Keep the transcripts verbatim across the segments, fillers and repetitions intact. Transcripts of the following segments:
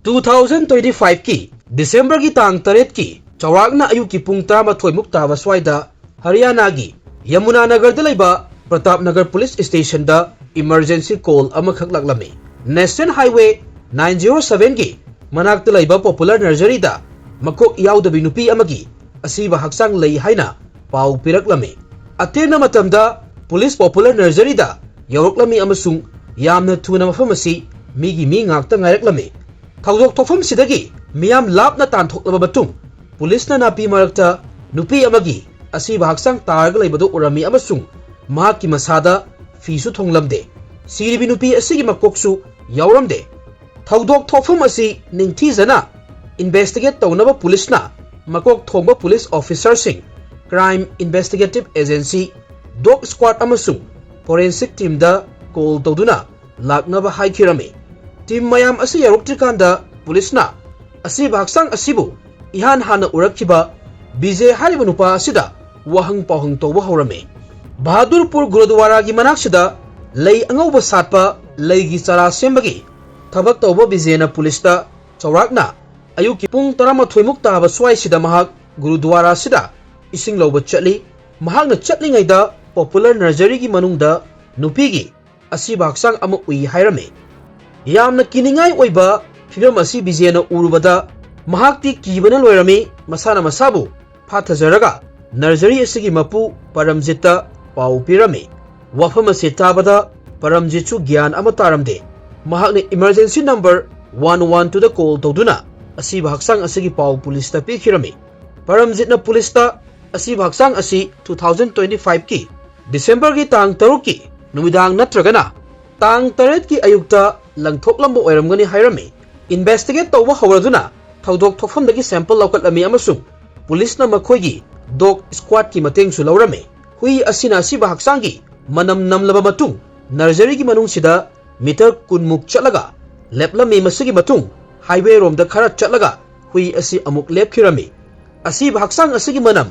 Two thousand twenty ꯐꯥꯏꯚꯀꯤ ꯗꯤꯁꯦꯝꯕꯔꯒꯤ ꯇꯥꯡ ꯇꯔꯦꯠꯀꯤ ꯆꯥꯎꯔꯥꯛꯅ ꯑꯌꯨꯛꯀꯤ ꯄꯨꯡ ꯇꯔꯥꯃꯥꯊꯣꯏ ꯃꯨꯛ ꯇꯥꯕ ꯁ꯭ꯋꯥꯏꯗ ꯍꯔꯤꯌꯥꯅꯥꯒꯤ ꯌꯃꯨꯅꯥ ꯅꯒꯔꯗ ꯂꯩꯕ ꯄ꯭ꯔꯇꯥꯞ ꯅꯒꯔ ꯄꯨꯂꯤꯁ ꯁ꯭ꯇꯦꯁꯟꯗ ꯏꯃꯔꯖꯦꯟꯁꯤ ꯀꯣꯜ ꯑꯃꯈꯛ ꯂꯥꯛꯂꯝꯃꯤ꯫ ꯅꯦꯁꯅꯦꯜ ꯍꯥꯏꯋꯦ ꯅꯥꯏꯟ ꯖꯤꯔꯣ ꯁꯚꯦꯟꯒꯤ ꯃꯅꯥꯛꯇ ꯂꯩꯕ ꯄꯣꯄꯨꯂꯔ ꯅꯔꯖꯔꯤꯗ ꯃꯀꯣꯛ ꯌꯥꯎꯗꯕꯤ ꯅꯨꯄꯤ ꯑꯃꯒꯤ ꯑꯁꯤꯕ ꯍꯛꯆꯥꯡ ꯂꯩ ꯍꯥꯏꯅ ꯄꯥꯎ ꯄꯤꯔꯛꯂꯝꯃꯤ꯫ ꯑꯇꯦꯟꯕ ꯃꯇꯝꯗ ꯄꯨꯂꯤꯁ ꯄꯣꯄꯨꯂꯔ ꯅꯔꯖꯔꯤꯗ ꯌꯧꯔꯛꯂꯝꯃꯤ ꯑꯃꯁꯨꯡ ꯌꯥꯝꯅ ꯊꯨꯅ ꯃꯐꯝ ꯑꯁꯤ ꯃꯤꯒꯤ ꯃꯤ ꯉꯥꯛꯇ ꯉꯥꯏꯔꯛꯂꯝꯃꯤ꯫ ꯊꯧꯗꯣꯛ ꯊꯣꯛꯐꯝꯁꯤꯗꯒꯤ ꯃꯤꯌꯥꯝ ꯂꯥꯞꯅ ꯇꯥꯟꯊꯣꯛꯂꯕ ꯃꯇꯨꯡ, ꯄꯨꯂꯤꯁꯅ ꯅꯥꯄꯤ ꯃꯔꯛꯇ ꯅꯨꯄꯤ ꯑꯃꯒꯤ ꯑꯁꯤꯕ ꯍꯛꯆꯥꯡ ꯇꯥꯔꯒ ꯂꯩꯕꯗꯨ ꯎꯔꯝꯃꯤ ꯑꯃꯁꯨꯡ ꯃꯍꯥꯛꯀꯤ ꯃꯁꯥꯗ ꯐꯤꯁꯨ ꯊꯣꯡꯂꯝꯗꯦ꯫ ꯁꯤꯔꯤꯕꯤ ꯅꯨꯄꯤ ꯑꯁꯤꯒꯤ ꯃꯀꯣꯛꯁꯨ ꯌꯥꯎꯔꯝꯗꯦ꯫ ꯊꯧꯗꯣꯛ ꯊꯣꯛꯐꯝ ꯑꯁꯤ ꯅꯤꯡꯊꯤꯖꯅ ꯏꯟꯚꯦꯁꯇꯤꯒꯦꯠ ꯇꯧꯅꯕ ꯄꯨꯂꯤꯁꯅ ꯃꯀꯣꯛ ꯊꯣꯡꯕ ꯄꯨꯂꯤꯁ ꯑꯣꯐꯤꯁꯔꯁꯤꯡ, ꯀ꯭ꯔꯥꯏꯝ ꯏꯟꯚꯦꯁꯇꯤꯒꯦꯇꯤꯚ ꯑꯦꯖꯦꯟꯁꯤ, ꯗꯣꯒ ꯁ꯭ꯀ꯭ꯋꯥꯗ ꯑꯃꯁꯨꯡ ꯐꯣꯔꯦꯟꯁꯤꯛ ꯇꯤꯝꯗ ꯀꯣꯜ ꯇꯧꯗꯨꯅ ꯂꯥꯛꯅꯕ ꯍꯥꯏꯈꯤꯔꯝꯃꯤ꯫ ꯇꯤꯝ ꯃꯌꯥꯝ ꯑꯁꯤ ꯌꯧꯔꯛꯇ꯭ꯔꯤꯀꯥꯟꯗ ꯄꯨꯂꯤꯁꯅ ꯑꯁꯤꯕ ꯍꯛꯆꯥꯡ ꯑꯁꯤꯕꯨ ꯏꯍꯥꯟ ꯍꯥꯟꯅ ꯎꯔꯛꯈꯤꯕ ꯕꯤꯖꯦ ꯍꯥꯏꯔꯤꯕ ꯅꯨꯄꯥ ꯑꯁꯤꯗ ꯋꯥꯍꯪ ꯄꯥꯎꯍꯪ ꯇꯧꯕ ꯍꯧꯔꯝꯃꯤ꯫ ꯕꯍꯥꯗꯨꯔꯄꯨꯔ ꯒꯨꯔꯨꯗ꯭ꯋꯥꯔꯥꯒꯤ ꯃꯅꯥꯛꯁꯤꯗ ꯂꯩ ꯑꯉꯧꯕ ꯁꯥꯠꯄ ꯂꯩꯒꯤ ꯆꯥꯔꯥ ꯁꯦꯝꯕꯒꯤ ꯊꯕꯛ ꯇꯧꯕ ꯕꯤꯖꯦꯅ ꯄꯨꯂꯤꯁꯇ ꯆꯥꯎꯔꯥꯛꯅ ꯑꯌꯨꯛꯀꯤ ꯄꯨꯡ ꯇꯔꯥꯃꯥꯊꯣꯏ ꯃꯨꯛ ꯇꯥꯕ ꯁ꯭ꯋꯥꯏꯁꯤꯗ ꯃꯍꯥꯛ ꯒꯨꯔꯨꯗ꯭ꯋꯥꯔꯥ ꯑꯁꯤꯗ ꯏꯁꯤꯡ ꯂꯧꯕ ꯆꯠꯂꯤ꯫ ꯃꯍꯥꯛꯅ ꯆꯠꯂꯤꯉꯩꯗ ꯄꯣꯄꯨꯂꯔ ꯅꯔꯖꯔꯤꯒꯤ ꯃꯅꯨꯡꯗ ꯅꯨꯄꯤꯒꯤ ꯑꯁꯤꯕ ꯍꯛꯆꯥꯡ ꯑꯃ ꯎꯏ ꯍꯥꯏꯔꯝꯃꯤ꯫ ꯌꯥꯝꯅ ꯀꯤꯅꯤꯡꯉꯥꯏ ꯑꯣꯏꯕ ꯐꯤꯚꯝ ꯑꯁꯤ ꯕꯤꯖꯦꯅ ꯎꯔꯨꯕꯗ ꯃꯍꯥꯛꯇꯤ ꯀꯤꯕꯅ ꯂꯣꯏꯔꯝꯃꯤ꯫ ꯃꯁꯥꯅ ꯃꯁꯥꯕꯨ ꯐꯥꯊꯖꯔꯒ ꯅꯔꯖꯔꯤ ꯑꯁꯤꯒꯤ ꯃꯄꯨ ꯄꯔꯝꯖꯤꯠꯇ ꯄꯥꯎ ꯄꯤꯔꯝꯃꯤ꯫ ꯋꯥꯐꯝ ꯑꯁꯤ ꯇꯥꯕꯗ ꯄꯔꯝꯖꯤꯠꯁꯨ ꯒ꯭ꯌꯥꯟ ꯑꯃ ꯇꯥꯔꯝꯗꯦ꯫ ꯃꯍꯥꯛꯅ ꯏꯃꯔꯖꯦꯟꯁꯤ ꯅꯝꯕꯔ ꯋꯥꯟ ꯋꯥꯟ ꯇꯨꯗ ꯀꯣꯜ ꯇꯧꯗꯨꯅ ꯑꯁꯤꯕ ꯍꯛꯆꯥꯡ ꯑꯁꯤꯒꯤ ꯄꯥꯎ ꯄꯨꯂꯤꯁꯇ ꯄꯤꯈꯤꯔꯝꯃꯤ꯫ ꯄꯔꯝꯖꯤꯠꯅ ꯄꯨꯂꯤꯁꯇ ꯑꯁꯤꯕ ꯍꯛꯆꯥꯡ ꯑꯁꯤ ꯇꯨ ꯊꯥꯎꯖꯟ ꯇ꯭ꯋꯦꯟꯇꯤ ꯐꯥꯏꯚꯀꯤ ꯗꯤꯁꯦꯝꯕꯔꯒꯤ ꯇꯥꯡ ꯇꯔꯨꯛꯀꯤ ꯅꯨꯃꯤꯗꯥꯡ ꯅꯠꯇ꯭ꯔꯒꯅ ꯇꯥꯡ ꯇꯔꯦꯠꯀꯤ ꯑꯌꯨꯛꯇ ꯂꯪꯊꯣꯛꯂꯝꯕ ꯑꯣꯏꯔꯝꯒꯅꯤ ꯍꯥꯏꯔꯝꯃꯤ꯫ ꯏꯟꯚꯦꯁꯇꯤꯒꯦꯠ ꯇꯧꯕ ꯍꯧꯔꯗꯨꯅ ꯊꯧꯗꯣꯛ ꯊꯣꯛꯐꯝꯗꯒꯤ ꯁꯦꯝꯄꯜ ꯂꯧꯈꯠꯂꯝꯃꯤ ꯑꯃꯁꯨꯡ ꯄꯨꯂꯤꯁꯅ ꯃꯈꯣꯏꯒꯤ ꯗꯣꯒ ꯁ꯭ꯀ꯭ꯋꯥꯗꯀꯤ ꯃꯇꯦꯡꯁꯨ ꯂꯧꯔꯝꯃꯤ꯫ ꯍꯨꯏ ꯑꯁꯤꯅ ꯑꯁꯤꯕ ꯍꯛꯆꯥꯡꯒꯤ ꯃꯅꯝ ꯅꯝꯂꯕ ꯃꯇꯨꯡ ꯅꯔꯖꯔꯤꯒꯤ ꯃꯅꯨꯡꯁꯤꯗ ꯃꯤꯇꯔ ꯀꯨꯟꯃꯨꯛ ꯆꯠꯂꯒ ꯂꯦꯞꯂꯝꯃꯤ꯫ ꯃꯁꯤꯒꯤ ꯃꯇꯨꯡ ꯍꯥꯏꯋꯦꯔꯣꯝꯗ ꯈꯔ ꯆꯠꯂꯒ ꯍꯨꯏ ꯑꯁꯤ ꯑꯃꯨꯛ ꯂꯦꯞꯈꯤꯔꯝꯃꯤ꯫ ꯑꯁꯤꯕ ꯍꯛꯆꯥꯡ ꯑꯁꯤꯒꯤ ꯃꯅꯝ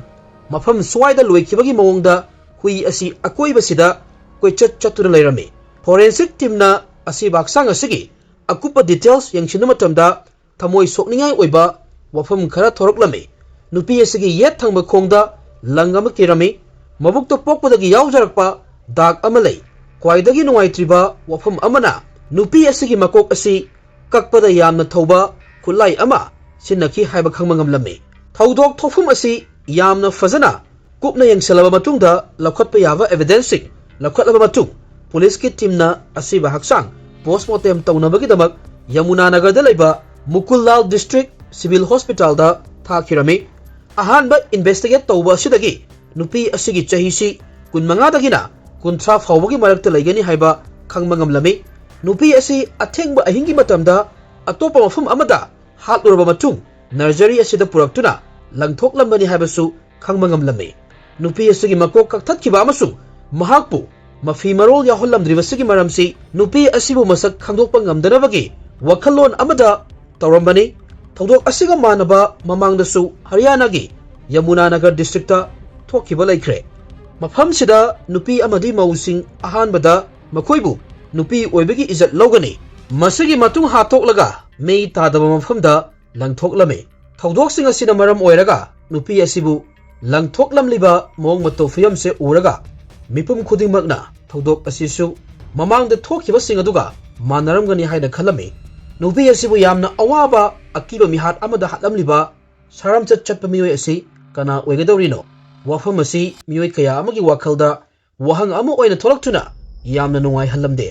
ꯃꯐꯝ ꯁ꯭ꯋꯥꯏꯗ ꯂꯣꯏꯈꯤꯕꯒꯤ ꯃꯑꯣꯡꯗ ꯍꯨꯏ ꯑꯁꯤ ꯑꯀꯣꯏꯕꯁꯤꯗ ꯀꯣꯏꯆꯠ ꯆꯠꯇꯨꯅ ꯂꯩꯔꯝꯃꯤ꯫ ꯐꯣꯔꯦꯟꯁꯤꯛ ꯇꯤꯝꯅ ꯑꯁꯤꯕ ꯍꯛꯆꯥꯡ ꯑꯁꯤꯒꯤ ꯑꯀꯨꯞꯄ details ꯌꯦꯡꯁꯤꯟꯕ ꯃꯇꯝꯗ ꯊꯃꯣꯏ ꯁꯣꯛꯅꯤꯡꯉꯥꯏ ꯑꯣꯏꯕ ꯋꯥꯐꯝ ꯈꯔ ꯊꯣꯔꯛꯂꯝꯃꯤ꯫ ꯅꯨꯄꯤ ꯑꯁꯤꯒꯤ ꯌꯦꯠ ꯊꯪꯕ ꯈꯣꯡꯗ ꯂꯪ ꯑꯃ ꯀꯤꯔꯝꯃꯤ꯫ ꯃꯕꯨꯛꯇ ꯄꯣꯛꯄꯗꯒꯤ ꯌꯥꯎꯖꯔꯛꯄ ꯗꯥꯛ ꯑꯃ ꯂꯩ꯫ ꯈ꯭ꯋꯥꯏꯗꯒꯤ ꯅꯨꯡꯉꯥꯏꯇ꯭ꯔꯤꯕ ꯋꯥꯐꯝ ꯑꯃꯅ, ꯅꯨꯄꯤ ꯑꯁꯤꯒꯤ ꯃꯀꯣꯛ ꯑꯁꯤ ꯀꯛꯄꯗ ꯌꯥꯝꯅ ꯊꯧꯕ ꯈꯨꯠꯂꯥꯏ ꯑꯃ ꯁꯤꯖꯤꯟꯅꯈꯤ ꯍꯥꯏꯕ ꯈꯪꯕ ꯉꯝꯂꯝꯃꯤ꯫ ꯊꯧꯗꯣꯛ ꯊꯣꯛꯐꯝ ꯑꯁꯤ ꯌꯥꯝꯅ ꯐꯖꯅ ꯀꯨꯞꯅ ꯌꯦꯡꯁꯤꯜꯂꯕ ꯃꯇꯨꯡꯗ ꯂꯧꯈꯠꯄ ꯌꯥꯕ evidenceꯁꯤꯡ ꯂꯧꯈꯠꯂꯕ ꯃꯇꯨꯡ, ꯄꯨꯂꯤꯁꯀꯤ teamꯅ ꯑꯁꯤꯕ ꯍꯛꯆꯥꯡ postmortem ꯇꯧꯅꯕꯒꯤꯗꯃꯛ ꯌꯃꯨꯅꯥꯅꯒꯔꯗ ꯂꯩꯕ ꯃꯨꯀꯨꯜꯂꯥꯜ District Civil Hospitalꯗ ꯊꯥꯈꯤꯔꯝꯃꯤ꯫ ꯑꯍꯥꯟꯕ investigate ꯇꯧꯕ ꯑꯁꯤꯗꯒꯤ ꯅꯨꯄꯤ ꯑꯁꯤꯒꯤ ꯆꯍꯤꯁꯤ ꯀꯨꯟꯃꯉꯥꯗꯒꯤꯅ ꯀꯨꯟꯊ꯭ꯔꯥ ꯐꯥꯎꯕꯒꯤ ꯃꯔꯛꯇ ꯂꯩꯒꯅꯤ ꯍꯥꯏꯕ ꯈꯪꯕ ꯉꯝꯂꯝꯃꯤ꯫ ꯅꯨꯄꯤ ꯑꯁꯤ ꯑꯊꯦꯡꯕ ꯑꯍꯤꯡꯒꯤ ꯃꯇꯝꯗ ꯑꯇꯣꯞꯄ ꯃꯐꯝ ꯑꯃꯗ ꯍꯥꯠꯂꯨꯔꯕ ꯃꯇꯨꯡ, nursery ꯑꯁꯤꯗ ꯄꯨꯔꯛꯇꯨꯅ ꯂꯪꯊꯣꯛꯂꯝꯕꯅꯤ ꯍꯥꯏꯕꯁꯨ ꯈꯪꯕ ꯉꯝꯂꯝꯃꯤ꯫ ꯅꯨꯄꯤ ꯑꯁꯤꯒꯤ ꯃꯀꯣꯛ ꯀꯛꯊꯠꯈꯤꯕ ꯑꯃꯁꯨꯡ ꯃꯍꯥꯛꯄꯨ ꯃꯐꯤ ꯃꯔꯣꯜ ꯌꯥꯎꯍꯜꯂꯝꯗ꯭ꯔꯤꯕꯁꯤꯒꯤ ꯃꯔꯝꯁꯤ ꯅꯨꯄꯤ ꯑꯁꯤꯕꯨ ꯃꯁꯛ ꯈꯪꯗꯣꯛꯄ ꯉꯝꯗꯅꯕꯒꯤ ꯋꯥꯈꯜꯂꯣꯟ ꯑꯃꯗ ꯇꯧꯔꯝꯕꯅꯤ꯫ ꯊꯧꯗꯣꯛ ꯑꯁꯤꯒ ꯃꯥꯟꯅꯕ ꯃꯃꯥꯡꯗꯁꯨ ꯍꯔꯤꯌꯥꯅꯥꯒꯤ ꯌꯃꯨꯅꯥꯅꯒꯔ districtꯇ ꯊꯣꯛꯈꯤꯕ ꯂꯩꯈ꯭ꯔꯦ꯫ ꯃꯐꯝꯁꯤꯗ ꯅꯨꯄꯤ ꯑꯃꯗꯤ ꯃꯧꯁꯤꯡ ꯑꯍꯥꯟꯕꯗ ꯃꯈꯣꯏꯕꯨ ꯅꯨꯄꯤ ꯑꯣꯏꯕꯒꯤ ꯏꯖꯠ ꯂꯧꯒꯅꯤ꯫ ꯃꯁꯤꯒꯤ ꯃꯇꯨꯡ ꯍꯥꯠꯇꯣꯛꯂꯒ ꯃꯩ ꯇꯥꯗꯕ ꯃꯐꯝꯗ ꯂꯪꯊꯣꯛꯂꯝꯃꯤ꯫ ꯊꯧꯗꯣꯛꯁꯤꯡ ꯑꯁꯤꯅ ꯃꯔꯝ ꯑꯣꯏꯔꯒ ꯅꯨꯄꯤ ꯑꯁꯤꯕꯨ ꯂꯪꯊꯣꯛꯂꯝꯂꯤꯕ ꯃꯑꯣꯡ ꯃꯇꯧ ꯐꯤꯕꯝꯁꯦ ꯎꯔꯒ ꯃꯤꯄꯨꯝ ꯈꯨꯗꯤꯡꯃꯛꯅ ꯊꯧꯗꯣꯛ ꯑꯁꯤꯁꯨ ꯃꯃꯥꯡꯗ ꯊꯣꯛꯈꯤꯕꯁꯤꯡ ꯑꯗꯨꯒ ꯃꯥꯟꯅꯔꯝꯒꯅꯤ ꯍꯥꯏꯅ ꯈꯜꯂꯝꯃꯤ꯫ ꯅꯨꯄꯤ ꯑꯁꯤꯕꯨ ꯌꯥꯝꯅ ꯑꯋꯥꯕ ꯑꯀꯤꯕ ꯃꯤꯍꯥꯠ ꯑꯃꯗ ꯍꯥꯠꯂꯝꯂꯤꯕ ꯁꯥꯔꯝꯆꯠ ꯆꯠꯄ ꯃꯤꯑꯣꯏ ꯑꯁꯤ ꯀꯅꯥ ꯑꯣꯏꯒꯗꯧꯔꯤꯅꯣ? ꯋꯥꯐꯝ ꯑꯁꯤ ꯃꯤꯑꯣꯏ ꯀꯌꯥ ꯑꯃꯒꯤ ꯋꯥꯈꯜꯗ ꯋꯥꯍꯪ ꯑꯃ ꯑꯣꯏꯅ ꯊꯣꯛꯂꯛꯇꯨꯅ ꯌꯥꯝꯅ ꯅꯨꯡꯉꯥꯏꯍꯜꯂꯝꯗꯦ꯫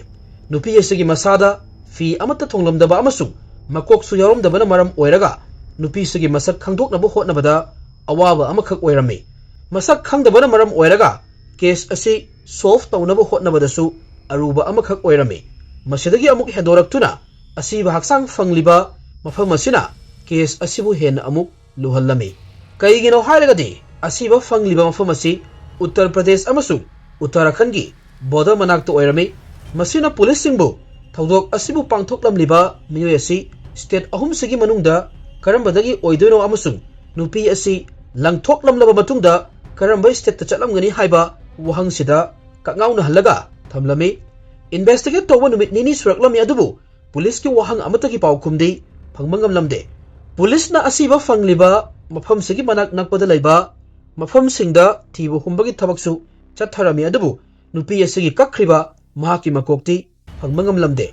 ꯅꯨꯄꯤ ꯑꯁꯤꯒꯤ ꯃꯁꯥꯗ ꯐꯤ ꯑꯃꯠꯇ ꯊꯣꯡꯂꯝꯗꯕ ꯑꯃꯁꯨꯡ ꯃꯀꯣꯛꯁꯨ ꯌꯥꯎꯔꯝꯗꯕꯅ ꯃꯔꯝ ꯑꯣꯏꯔꯒ ꯅꯨꯄꯤꯁꯤꯒꯤ ꯃꯁꯛ ꯈꯪꯗꯣꯛꯅꯕ ꯍꯣꯠꯅꯕꯗ ꯑꯋꯥꯕ ꯑꯃꯈꯛ ꯑꯣꯏꯔꯝꯃꯤ꯫ ꯃꯁꯛ ꯈꯪꯗꯕꯅ ꯃꯔꯝ ꯑꯣꯏꯔꯒ case ꯑꯁꯤ solve ꯇꯧꯅꯕ ꯍꯣꯠꯅꯕꯗꯁꯨ ꯑꯔꯨꯕ ꯑꯃꯈꯛ ꯑꯣꯏꯔꯝꯃꯤ꯫ ꯃꯁꯤꯗꯒꯤ ꯑꯃꯨꯛ ꯍꯦꯟꯗꯣꯔꯛꯇꯨꯅ ꯑꯁꯤꯕ ꯍꯛꯆꯥꯡ ꯐꯪꯂꯤꯕ ꯃꯐꯝ ꯑꯁꯤꯅ case ꯑꯁꯤꯕꯨ ꯍꯦꯟꯅ ꯑꯃꯨꯛ ꯂꯨꯍꯜꯂꯝꯃꯤ꯫ ꯀꯩꯒꯤꯅꯣ ꯍꯥꯏꯔꯒꯗꯤ ꯑꯁꯤꯕ ꯐꯪꯂꯤꯕ ꯃꯐꯝ ꯑꯁꯤ ꯎꯠꯇꯔ ꯄ꯭ꯔꯗꯦꯁ ꯑꯃꯁꯨꯡ ꯎꯠꯇꯔꯥꯈꯟꯒꯤ border ꯃꯅꯥꯛꯇ ꯑꯣꯏꯔꯝꯃꯤ꯫ ꯃꯁꯤꯅ ꯄꯨꯂꯤꯁꯁꯤꯡꯕꯨ ꯊꯧꯗꯣꯛ ꯑꯁꯤꯕꯨ ꯄꯥꯡꯊꯣꯛꯂꯝꯂꯤꯕ ꯃꯤꯑꯣꯏ ꯑꯁꯤ state ꯑꯍꯨꯝꯁꯤꯒꯤ ꯃꯅꯨꯡꯗ ꯀꯔꯝꯕꯗꯒꯤ ꯑꯣꯏꯗꯣꯏꯅꯣ ꯑꯃꯁꯨꯡ ꯅꯨꯄꯤ ꯑꯁꯤ ꯂꯪꯊꯣꯛꯂꯝꯂꯕ ꯃꯇꯨꯡꯗ ꯀꯔꯝꯕ stateꯇ ꯆꯠꯂꯝꯒꯅꯤ ꯍꯥꯏꯕ ꯋꯥꯍꯪꯁꯤꯗ ꯀꯛꯉꯥꯎꯅꯍꯜꯂꯒ ꯊꯝꯂꯝꯃꯤ꯫ Investigate ꯇꯧꯕ ꯅꯨꯃꯤꯠ ꯅꯤꯅꯤ ꯁꯨꯔꯛꯂꯝꯃꯤ, ꯑꯗꯨꯕꯨ ꯄꯨꯂꯤꯁꯀꯤ ꯋꯥꯍꯪ ꯑꯃꯠꯇꯒꯤ ꯄꯥꯎꯈꯨꯝꯗꯤ ꯐꯪꯕ ꯉꯝꯂꯝꯗꯦ꯫ ꯄꯨꯂꯤꯁꯅ ꯑꯁꯤꯕ ꯐꯪꯂꯤꯕ ꯃꯐꯝꯁꯤꯒꯤ ꯃꯅꯥꯛ ꯅꯛꯄꯗ ꯂꯩꯕ ꯃꯐꯝꯁꯤꯡꯗ ꯊꯤꯕ ꯍꯨꯝꯕꯒꯤ ꯊꯕꯛꯁꯨ ꯆꯠꯊꯔꯝꯃꯤ, ꯑꯗꯨꯕꯨ ꯅꯨꯄꯤ ꯑꯁꯤꯒꯤ ꯀꯛꯈ꯭ꯔꯤꯕ ꯃꯍꯥꯛꯀꯤ ꯃꯀꯣꯛꯇꯤ ꯐꯪꯕ ꯉꯝꯂꯝꯗꯦ꯫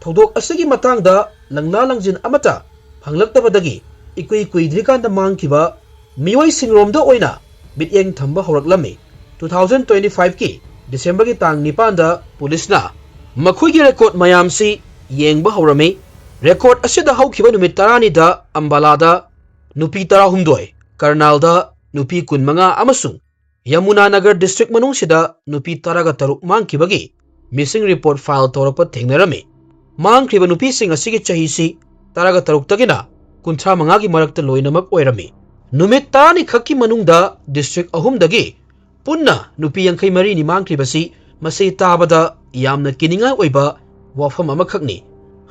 ꯊꯧꯗꯣꯛ ꯑꯁꯤꯒꯤ ꯃꯇꯥꯡꯗ ꯂꯪꯂꯥ ꯂꯪꯖꯤꯟ ꯑꯃꯠꯇ ꯐꯪꯂꯛꯇꯕꯗꯒꯤ ꯏꯀꯨꯏ ꯀꯨꯏꯗ꯭ꯔꯤꯀꯥꯟꯗ ꯃꯥꯡꯈꯤꯕ ꯃꯤꯑꯣꯏꯁꯤꯡꯔꯣꯝꯗ ꯑꯣꯏꯅ ꯃꯤꯠꯌꯦꯡ ꯊꯝꯕ ꯍꯧꯔꯛꯂꯝꯃꯤ꯫ Two thousand twenty five ꯀꯤ December ꯒꯤ ꯇꯥꯡ ꯅꯤꯄꯥꯟꯗ ꯄꯨꯂꯤꯁꯅ ꯃꯈꯣꯏꯒꯤ record ꯃꯌꯥꯝꯁꯤ ꯌꯦꯡꯕ ꯍꯧꯔꯝꯃꯤ꯫ Record ꯑꯁꯤꯗ ꯍꯧꯈꯤꯕ ꯅꯨꯃꯤꯠ ꯇꯔꯥꯅꯤꯗ ꯑꯝꯕꯥꯂꯥꯗ ꯅꯨꯄꯤ ꯇꯔꯥꯍꯨꯝꯗꯣꯏ, ꯀꯔꯅꯥꯜꯗ ꯅꯨꯄꯤ ꯀꯨꯟꯃꯉꯥ ꯑꯃꯁꯨꯡ ꯌꯃꯨꯅꯥꯅꯒꯔ district ꯃꯅꯨꯡꯁꯤꯗ ꯅꯨꯄꯤ ꯇꯔꯥꯒ ꯇꯔꯨꯛ ꯃꯥꯡꯈꯤꯕꯒꯤ missing report file ꯇꯧꯔꯛꯄ ꯊꯦꯡꯅꯔꯝꯃꯤ꯫ ꯃꯥꯡꯈ꯭ꯔꯤꯕ ꯅꯨꯄꯤꯁꯤꯡ ꯑꯁꯤꯒꯤ ꯆꯍꯤꯁꯤ ꯇꯔꯥꯒ ꯇꯔꯨꯛꯇꯒꯤꯅ ꯀꯨꯟꯊ꯭ꯔꯥ ꯃꯉꯥꯒꯤ ꯃꯔꯛꯇ ꯂꯣꯏꯅꯃꯛ ꯑꯣꯏꯔꯝꯃꯤ꯫ ꯅꯨꯃꯤꯠ ꯇꯔꯥꯅꯤ ꯈꯛꯀꯤ ꯃꯅꯨꯡꯗ district ꯑꯍꯨꯝꯗꯒꯤ ꯄꯨꯟꯅ ꯅꯨꯄꯤ ꯌꯥꯡꯈꯩ ꯃꯔꯤꯅꯤ ꯃꯥꯡꯈ꯭ꯔꯤꯕꯁꯤ ꯃꯁꯤ ꯇꯥꯕꯗ ꯌꯥꯝꯅ ꯀꯤꯅꯤꯡꯉꯥꯏ ꯑꯣꯏꯕ ꯋꯥꯐꯝ ꯑꯃꯈꯛꯅꯤ꯫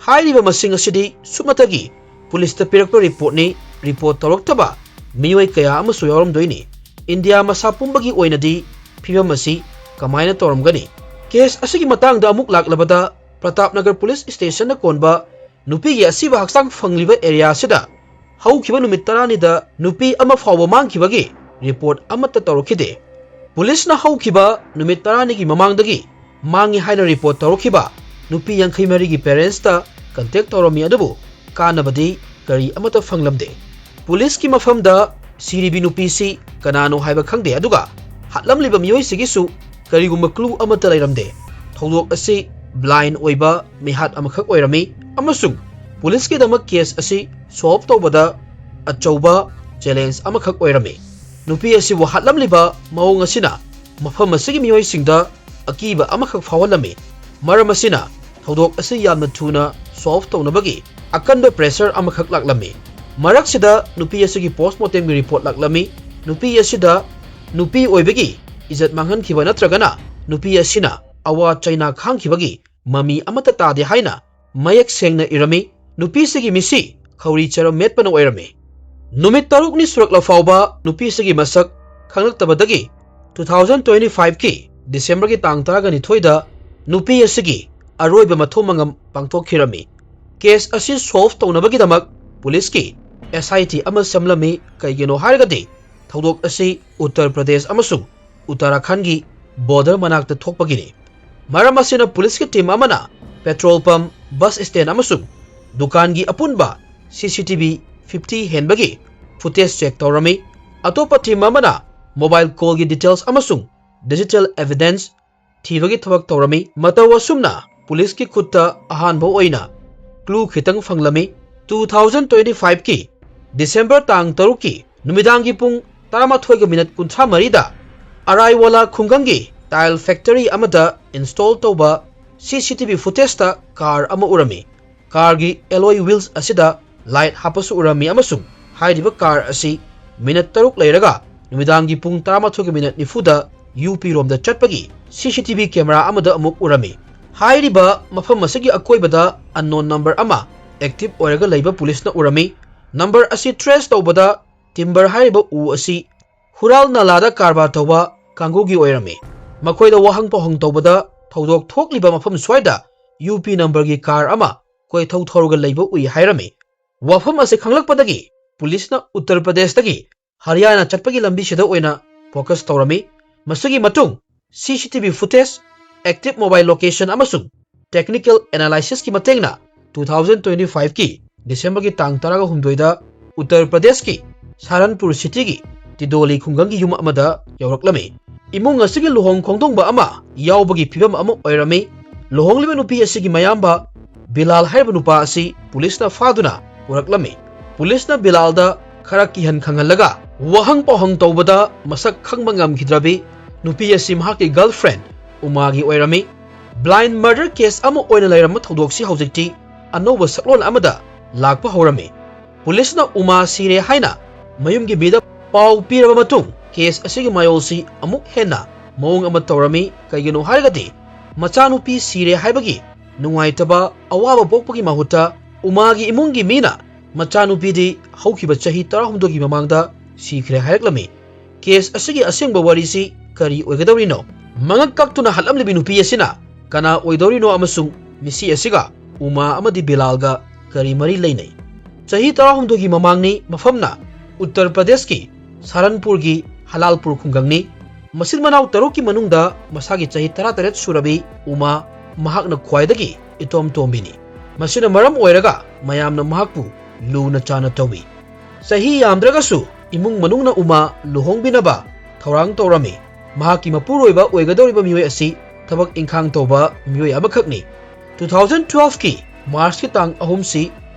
ꯍꯥꯏꯔꯤꯕ ꯃꯁꯤꯡ ꯑꯁꯤꯗꯤ ꯁꯨꯞꯅꯇꯒꯤ ꯄꯨꯂꯤꯁꯇ ꯄꯤꯔꯛꯄ reportꯅꯤ꯫ Report ꯇꯧꯔꯛꯇꯕ ꯃꯤꯑꯣꯏ ꯀꯌꯥ ꯑꯃꯁꯨ ꯌꯥꯎꯔꯝꯗꯣꯏꯅꯤ꯫ ꯏꯟꯗꯤꯌꯥ ꯃꯁꯥ ꯄꯨꯝꯕꯒꯤ ꯑꯣꯏꯅꯗꯤ ꯐꯤꯕꯝ ꯑꯁꯤ ꯀꯃꯥꯏꯅ ꯇꯧꯔꯝꯒꯅꯤ? Case ꯑꯁꯤꯒꯤ ꯃꯇꯥꯡꯗ ꯑꯃꯨꯛ ꯂꯥꯛꯂꯕꯗ, ꯄ꯭ꯔꯇꯥꯞꯅꯒꯔ ꯄꯨꯂꯤꯁ ꯁ꯭ꯇꯦꯁꯟꯅ ꯀꯣꯟꯕ ꯅꯨꯄꯤꯒꯤ ꯑꯁꯤꯕ ꯍꯛꯆꯥꯡ ꯐꯪꯂꯤꯕ area ꯑꯁꯤꯗ ꯍꯧꯈꯤꯕ ꯅꯨꯃꯤꯠ ꯇꯔꯥꯅꯤꯗ ꯅꯨꯄꯤ ꯑꯃ ꯐꯥꯎꯕ ꯃꯥꯡꯈꯤꯕꯒꯤ report ꯑꯃꯠꯇ ꯇꯧꯔꯛꯈꯤꯗꯦ꯫ ꯄꯨꯂꯤꯁꯅ ꯍꯧꯈꯤꯕ ꯅꯨꯃꯤꯠ ꯇꯔꯥꯅꯤꯒꯤ ꯃꯃꯥꯡꯗꯒꯤ ꯃꯥꯡꯉꯤ ꯍꯥꯏꯅ report ꯇꯧꯔꯛꯈꯤꯕ ꯅꯨꯄꯤ ꯌꯥꯡꯈꯩ ꯃꯔꯤꯒꯤ parentsꯇ contact ꯇꯧꯔꯝꯃꯤ, ꯑꯗꯨꯕꯨ ꯀꯥꯟꯅꯕꯗꯤ ꯀꯔꯤ ꯑꯃꯠꯇ ꯐꯪꯂꯝꯗꯦ꯫ ꯄꯨꯂꯤꯁꯀꯤ ꯃꯐꯝꯗ ꯁꯤꯔꯤꯕꯤ ꯅꯨꯄꯤꯁꯤ ꯀꯅꯥꯅꯣ ꯍꯥꯏꯕ ꯈꯪꯗꯦ, ꯑꯗꯨꯒ ꯍꯥꯠꯂꯝꯂꯤꯕ ꯃꯤꯑꯣꯏꯁꯤꯒꯤꯁꯨ ꯀꯔꯤꯒꯨꯝꯕ clue ꯑꯃꯠꯇ ꯂꯩꯔꯝꯗꯦ꯫ ꯊꯧꯗꯣꯛ ꯑꯁꯤ blind ꯑꯣꯏꯕ ꯃꯤꯍꯥꯠ ꯑꯃꯈꯛ ꯑꯣꯏꯔꯝꯃꯤ, ꯑꯃꯁꯨꯡ ꯄꯨꯂꯤꯁꯀꯤꯗꯃꯛ case ꯑꯁꯤ solve ꯇꯧꯕꯗ ꯑꯆꯧꯕ challenge ꯑꯃꯈꯛ ꯑꯣꯏꯔꯝꯃꯤ꯫ ꯅꯨꯄꯤ ꯑꯁꯤꯕꯨ ꯍꯥꯠꯂꯝꯂꯤꯕ ꯃꯑꯣꯡ ꯑꯁꯤꯅ ꯃꯐꯝ ꯑꯁꯤꯒꯤ ꯃꯤꯑꯣꯏꯁꯤꯡꯗ ꯑꯀꯤꯕ ꯑꯃꯈꯛ ꯐꯥꯎꯍꯜꯂꯝꯃꯤ꯫ ꯃꯔꯝ ꯑꯁꯤꯅ ꯊꯧꯗꯣꯛ ꯑꯁꯤ ꯌꯥꯝꯅ ꯊꯨꯅ solve ꯇꯧꯅꯕꯒꯤ ꯑꯀꯟꯕ pressure ꯑꯃꯈꯛ ꯂꯥꯛꯂꯝꯃꯤ꯫ ꯃꯔꯛꯁꯤꯗ ꯅꯨꯄꯤ ꯑꯁꯤꯒꯤ postmortemꯒꯤ report ꯂꯥꯛꯂꯝꯃꯤ꯫ ꯅꯨꯄꯤ ꯑꯁꯤꯗ ꯅꯨꯄꯤ ꯑꯣꯏꯕꯒꯤ ꯏꯖꯠ ꯃꯥꯡꯍꯟꯈꯤꯕ ꯅꯠꯇ꯭ꯔꯒꯅ ꯅꯨꯄꯤ ꯑꯁꯤꯅ ꯑꯋꯥ ꯆꯩꯅꯥ ꯈꯥꯡꯈꯤꯕꯒꯤ ꯃꯃꯤ ꯑꯃꯠꯇ ꯇꯥꯗꯦ ꯍꯥꯏꯅ ꯃꯌꯦꯛ ꯁꯦꯡꯅ ꯏꯔꯝꯃꯤ꯫ ꯅꯨꯄꯤꯁꯤꯒꯤ ꯃꯤꯁꯤ ꯈꯧꯔꯤ ꯆꯔꯝ ꯃꯦꯠꯄꯅ ꯑꯣꯏꯔꯝꯃꯤ꯫ ꯅꯨꯃꯤꯠ ꯇꯔꯨꯛꯅꯤ ꯁꯨꯔꯛꯂ ꯐꯥꯎꯕ ꯅꯨꯄꯤꯁꯤꯒꯤ ꯃꯁꯛ ꯈꯪꯂꯛꯇꯕꯗꯒꯤ two thousand twenty fiveꯀꯤ Decemberꯒꯤ ꯇꯥꯡ ꯇꯔꯥꯒ ꯅꯤꯊꯣꯏꯗ ꯅꯨꯄꯤ ꯑꯁꯤꯒꯤ ꯑꯔꯣꯏꯕ ꯃꯊꯧ ꯃꯉꯝ ꯄꯥꯡꯊꯣꯛꯈꯤꯔꯝꯃꯤ꯫ ꯀꯦꯁ ꯑꯁꯤ ꯁꯣꯜꯚ ꯇꯧꯅꯕꯒꯤꯗꯃꯛ ꯄꯨꯂꯤꯁꯀꯤ ꯑꯦꯁ ꯑꯥꯏ ꯇꯤ ꯑꯃ ꯁꯦꯝꯂꯝꯃꯤ꯫ ꯀꯩꯒꯤꯅꯣ ꯍꯥꯏꯔꯒꯗꯤ ꯊꯧꯗꯣꯛ ꯑꯁꯤ ꯎꯠꯇꯔ ꯄ꯭ꯔꯗꯦꯁ ꯑꯃꯁꯨꯡ ꯎꯠꯇꯔꯥꯈꯟꯒꯤ ꯕꯣꯔꯗꯔ ꯃꯅꯥꯛꯇ ꯊꯣꯛꯄꯒꯤꯅꯤ꯫ ꯃꯔꯝ ꯑꯁꯤꯅ ꯄꯨꯂꯤꯁꯀꯤ ꯇꯤꯝ ꯑꯃꯅ ꯄꯦꯇ꯭ꯔꯣꯜ ꯄꯝꯞ, ꯕꯁ ꯁ꯭ꯇꯦꯟ ꯑꯃꯁꯨꯡ ꯗꯨꯀꯥꯟꯒꯤ ꯑꯄꯨꯟꯕ C C T V fifty ꯍꯦꯟꯕꯒꯤ ꯐꯨꯇꯦꯖ ꯆꯦꯛ ꯇꯧꯔꯝꯃꯤ꯫ ꯑꯇꯣꯞꯄ ꯇꯤꯝ ꯑꯃꯅ ꯃꯣꯕꯥꯏꯜ ꯀꯣꯜꯒꯤ ꯗꯤꯇꯦꯜꯁ ꯑꯃꯁꯨꯡ ꯗꯤꯖꯤꯇꯦꯜ ꯑꯦꯚꯤꯗꯦꯟꯁ ꯊꯤꯕꯒꯤ ꯊꯕꯛ ꯇꯧꯔꯝꯃꯤ꯫ ꯃꯇꯧ ꯑꯁꯨꯝꯅ ꯄꯨꯂꯤꯁꯀꯤ ꯈꯨꯠꯇ ꯑꯍꯥꯟꯕ ꯑꯣꯏꯅ ꯀ꯭ꯂꯨ ꯈꯤꯇꯪ ꯐꯪꯂꯝꯃꯤ꯫ ꯇꯨ ꯊꯥꯎꯖꯟ ꯇ꯭ꯋꯦꯟꯇꯤ ꯐꯥꯏꯚꯀꯤ ꯗꯤꯁꯦꯝꯕꯔ ꯇꯥꯡ ꯇꯔꯨꯛꯀꯤ ꯅꯨꯃꯤꯗꯥꯡꯒꯤ ꯄꯨꯡ ꯇꯔꯥꯃꯥꯊꯣꯏꯒ ꯃꯤꯅꯠ ꯀꯨꯟꯊ꯭ꯔꯥ ꯃꯔꯤꯗ ꯑꯔꯥꯏꯋꯥꯂꯥ ꯈꯨꯡꯒꯪꯒꯤ ꯇꯥꯏꯜ ꯐꯦꯛꯇꯔꯤ ꯑꯃꯗ ꯏꯟꯁꯇꯣꯜ ꯇꯧꯕ ꯁꯤ ꯁꯤ ꯇꯤ ꯚꯤ ꯐꯨꯇꯦꯖꯇ ꯀꯥꯔ ꯑꯃ ꯎꯔꯝꯃꯤ꯫ ꯀꯥꯔꯒꯤ ꯑꯦꯂꯣꯏ ꯋꯤꯜꯁ ꯑꯁꯤꯗ ꯂꯥꯏꯠ ꯍꯥꯞꯄꯁꯨ ꯎꯔꯝꯃꯤ ꯑꯃꯁꯨꯡ ꯍꯥꯏꯔꯤꯕ ꯀꯥꯔ ꯑꯁꯤ ꯃꯤꯅꯠ ꯇꯔꯨꯛ ꯂꯩꯔꯒ ꯅꯨꯃꯤꯗꯥꯡꯒꯤ ꯄꯨꯡ ꯇꯔꯥꯃꯥꯊꯣꯏꯒ ꯃꯤꯅꯠ ꯅꯤꯐꯨꯗ ꯌꯨ ꯄꯤ ꯔꯣꯝꯗ ꯆꯠꯄꯒꯤ ꯁꯤ ꯁꯤ ꯇꯤ ꯚꯤ ꯀꯦꯃꯦꯔꯥ ꯑꯃꯗ ꯑꯃꯨꯛ ꯎꯔꯝꯃꯤ꯫ ꯍꯥꯏꯔꯤꯕ ꯃꯐꯝ ꯑꯁꯤꯒꯤ ꯑꯀꯣꯏꯕꯗ ꯑꯟꯅꯣꯟ ꯅꯝꯕꯔ ꯑꯃ ꯑꯦꯛꯇꯤꯚ ꯑꯣꯏꯔꯒ ꯂꯩꯕ ꯄꯨꯂꯤꯁꯅ ꯎꯔꯝꯃꯤ꯫ ꯅꯝꯕꯔ ꯑꯁꯤ ꯇ꯭ꯔꯦꯁ ꯇꯧꯕꯗ ꯇꯤꯝꯕꯔ ꯍꯥꯏꯔꯤꯕ ꯎ ꯑꯁꯤ ꯍꯨꯔꯥꯜ ꯅꯂꯥꯗ ꯀꯔꯕꯥꯔ ꯇꯧꯕ ꯀꯥꯡꯕꯨꯒꯤ ꯑꯣꯏꯔꯝꯃꯤ꯫ ꯃꯈꯣꯏꯗ ꯋꯥꯍꯪ ꯄꯥꯎꯍꯪ ꯇꯧꯕꯗ ꯊꯧꯗꯣꯛ ꯊꯣꯛꯂꯤꯕ ꯃꯐꯝ ꯁ꯭ꯋꯥꯏꯗ ꯌꯨ ꯄꯤ ꯅꯝꯕꯔꯒꯤ ꯀꯥꯔ ꯑꯃ ꯀꯣꯏꯊꯧ ꯊꯧꯔꯒ ꯂꯩꯕ ꯎꯏ ꯍꯥꯏꯔꯝꯃꯤ꯫ ꯋꯥꯐꯝ ꯑꯁꯤ ꯈꯪꯂꯛꯄꯗꯒꯤ ꯄꯨꯂꯤꯁꯅ ꯎꯠꯇꯔ ꯄ꯭ꯔꯗꯦꯁꯇꯒꯤ ꯍꯔꯤꯌꯥꯅꯥ ꯆꯠꯄꯒꯤ ꯂꯝꯕꯤꯁꯤꯗ ꯑꯣꯏꯅ ꯐꯣꯀꯁ ꯇꯧꯔꯝꯃꯤ꯫ ꯃꯁꯤꯒꯤ ꯃꯇꯨꯡ ꯁꯤ C T V footage, active mobile location ꯑꯃꯁꯨꯡ ꯇꯦꯛꯅꯤꯀꯦꯜ ꯑꯦꯅꯥꯂꯥꯏꯁꯤꯁꯀꯤ ꯃꯇꯦꯡꯅ ꯇꯨ ꯊꯥꯎꯖꯟ ꯇ꯭ꯋꯦꯟꯇꯤ ꯐꯥꯏꯚꯀꯤ ꯗꯤꯁꯦꯝꯕꯔꯒꯤ ꯇꯥꯡ ꯇꯔꯥꯒ ꯍꯨꯝꯗꯣꯏꯗ ꯎꯠꯇꯔ ꯄ꯭ꯔꯗꯦꯁꯀꯤ ꯁꯍꯥꯔꯟꯄꯨꯔ ꯁꯤꯇꯤꯒꯤ ꯇꯤꯗꯣꯂꯤ ꯈꯨꯡꯒꯪꯒꯤ ꯌꯨꯝ ꯑꯃꯗ ꯌꯧꯔꯛꯂꯝꯃꯤ꯫ ꯏꯃꯨꯡ ꯑꯁꯤꯒꯤ ꯂꯨꯍꯣꯡ ꯈꯣꯡꯗꯣꯡꯕ ꯑꯃ ꯌꯥꯎꯕꯒꯤ ꯐꯤꯚꯝ ꯑꯃ ꯑꯣꯏꯔꯝꯃꯤ꯫ ꯂꯨꯍꯣꯡꯂꯤꯕ ꯅꯨꯄꯤ ꯑꯁꯤꯒꯤ ꯃꯌꯥꯝꯕ ꯕꯤꯂꯥꯜ ꯍꯥꯏꯔꯤꯕ ꯅꯨꯄꯥ ꯑꯁꯤ ꯄꯨꯂꯤꯁꯅ ꯐꯥꯗꯨꯅ ꯄꯨꯔꯛꯂꯝꯃꯤ꯫ ꯄꯨꯂꯤꯁꯅ ꯕꯤꯂꯥꯜꯗ ꯈꯔ ꯀꯤꯍꯟ ꯈꯪꯍꯜꯂꯒ ꯋꯥꯍꯪ ꯄꯥꯎꯍꯪ ꯇꯧꯕꯗ ꯃꯁꯛ ꯈꯪꯕ ꯉꯝꯈꯤꯗ꯭ꯔꯕꯤ ꯅꯨꯄꯤ ꯑꯁꯤ ꯃꯍꯥꯛꯀꯤ ꯒꯔꯜꯐ꯭ꯔꯦꯟ ꯎꯃꯥꯒꯤ ꯑꯣꯏꯔꯝꯃꯤ꯫ ꯕ꯭ꯂꯥꯏꯟ ꯃꯔꯗꯔ ꯀꯦꯁ ꯑꯃ ꯑꯣꯏꯅ ꯂꯩꯔꯝꯕ ꯊꯧꯗꯣꯛꯁꯤ ꯍꯧꯖꯤꯛꯇꯤ ꯑꯅꯧꯕ ꯁꯛꯂꯣꯟ ꯑꯃꯗ ꯂꯥꯛꯄ ꯍꯧꯔꯝꯃꯤ꯫ ꯄꯨꯂꯤꯁꯅ ꯎꯃꯥ ꯁꯤꯔꯦ ꯍꯥꯏꯅ ꯃꯌꯨꯝꯒꯤ ꯃꯤꯗ ꯄꯥꯎ ꯄꯤꯔꯕ ꯃꯇꯨꯡ ꯀꯦꯁ ꯑꯁꯤꯒꯤ ꯃꯌꯣꯜꯁꯤ ꯑꯃꯨꯛ ꯍꯦꯟꯅ ꯃꯑꯣꯡ ꯑꯃ ꯇꯧꯔꯝꯃꯤ꯫ ꯀꯩꯒꯤꯅꯣ ꯍꯥꯏꯔꯒꯗꯤ ꯃꯆꯥꯅꯨꯄꯤ ꯁꯤꯔꯦ ꯍꯥꯏꯕꯒꯤ ꯅꯨꯡꯉꯥꯏꯇꯕ ꯑꯋꯥꯕ ꯄꯣꯛꯄꯒꯤ ꯃꯍꯨꯠꯇ ꯎꯃꯥꯒꯤ ꯏꯃꯨꯡꯒꯤ ꯃꯤꯅ ꯃꯆꯥꯅꯨꯄꯤꯗꯤ ꯍꯧꯈꯤꯕ ꯆꯍꯤ ꯇꯔꯥꯍꯨꯝꯗꯣꯏꯒꯤ ꯃꯃꯥꯡꯗ ꯁꯤꯈ꯭ꯔꯦ ꯍꯥꯏꯔꯛꯂꯝꯃꯤ꯫ ꯀꯦꯁ ꯑꯁꯤꯒꯤ ꯑꯁꯦꯡꯕ ꯋꯥꯔꯤꯁꯤ ꯀꯔꯤ ꯑꯣꯏꯒꯗꯧꯔꯤꯅꯣ? ꯃꯉꯛ ꯀꯛꯇꯨꯅ ꯍꯥꯠꯂꯝꯂꯤꯕꯤ ꯅꯨꯄꯤ ꯑꯁꯤꯅ ꯀꯅꯥ ꯑꯣꯏꯗꯧꯔꯤꯅꯣ ꯑꯃꯁꯨꯡ ꯃꯤꯁꯤ ꯑꯁꯤꯒ ꯎꯃꯥ ꯑꯃꯗꯤ ꯕꯤꯂꯥꯜꯒ ꯀꯔꯤ ꯃꯔꯤ ꯂꯩꯅꯩ? ꯆꯍꯤ ꯇꯔꯥꯍꯨꯝꯗꯣꯏꯒꯤ ꯃꯃꯥꯡꯅꯤ, ꯃꯐꯝꯅ ꯎꯠꯇꯔ ꯄ꯭ꯔꯗꯦꯁꯀꯤ ꯁꯍꯥꯔꯟꯄꯨꯔꯒꯤ ꯍꯂꯥꯜꯄꯨꯔ ꯈꯨꯡꯒꯪꯅꯤ꯫ ꯃꯆꯤꯟ ꯃꯅꯥꯎ ꯇꯔꯨꯛꯀꯤ ꯃꯅꯨꯡꯗ ꯃꯁꯥꯒꯤ ꯆꯍꯤ ꯇꯔꯥꯇꯔꯦꯠ ꯁꯨꯔꯕꯤ ꯎꯃꯥ ꯃꯍꯥꯛꯅ ꯈ꯭ꯋꯥꯏꯗꯒꯤ ꯏꯇꯣꯝ ꯇꯣꯝꯕꯤꯅꯤ꯫ ꯃꯁꯤꯅ ꯃꯔꯝ ꯑꯣꯏꯔꯒ ꯃꯌꯥꯝꯅ ꯃꯍꯥꯛꯄꯨ ꯂꯨꯅ ꯆꯥꯟꯅ ꯇꯧꯏ꯫ ꯆꯍꯤ ꯌꯥꯝꯗ꯭ꯔꯒꯁꯨ ꯏꯃꯨꯡ ꯃꯅꯨꯡꯅ ꯎꯃꯥ ꯂꯨꯍꯣꯡꯕꯤꯅꯕ ꯊꯧꯔꯥꯡ ꯇꯧꯔꯝꯃꯤ꯫ ꯃꯍꯥꯛꯀꯤ ꯃꯄꯨꯔꯣꯏꯕ ꯑꯣꯏꯒꯗꯧꯔꯤꯕ ꯃꯤꯑꯣꯏ ꯑꯁꯤ ꯊꯕꯛ ꯏꯪꯈꯥꯡ ꯇꯧꯕ ꯃꯤꯑꯣꯏ ꯑꯃꯈꯛꯅꯤ꯫ ꯇꯨ ꯊꯥꯎꯖꯟ ꯇꯨꯋꯦꯜꯐꯀꯤ ꯃꯥꯔꯆꯀꯤ ꯇꯥꯡ ꯑꯍꯨꯝꯁꯤ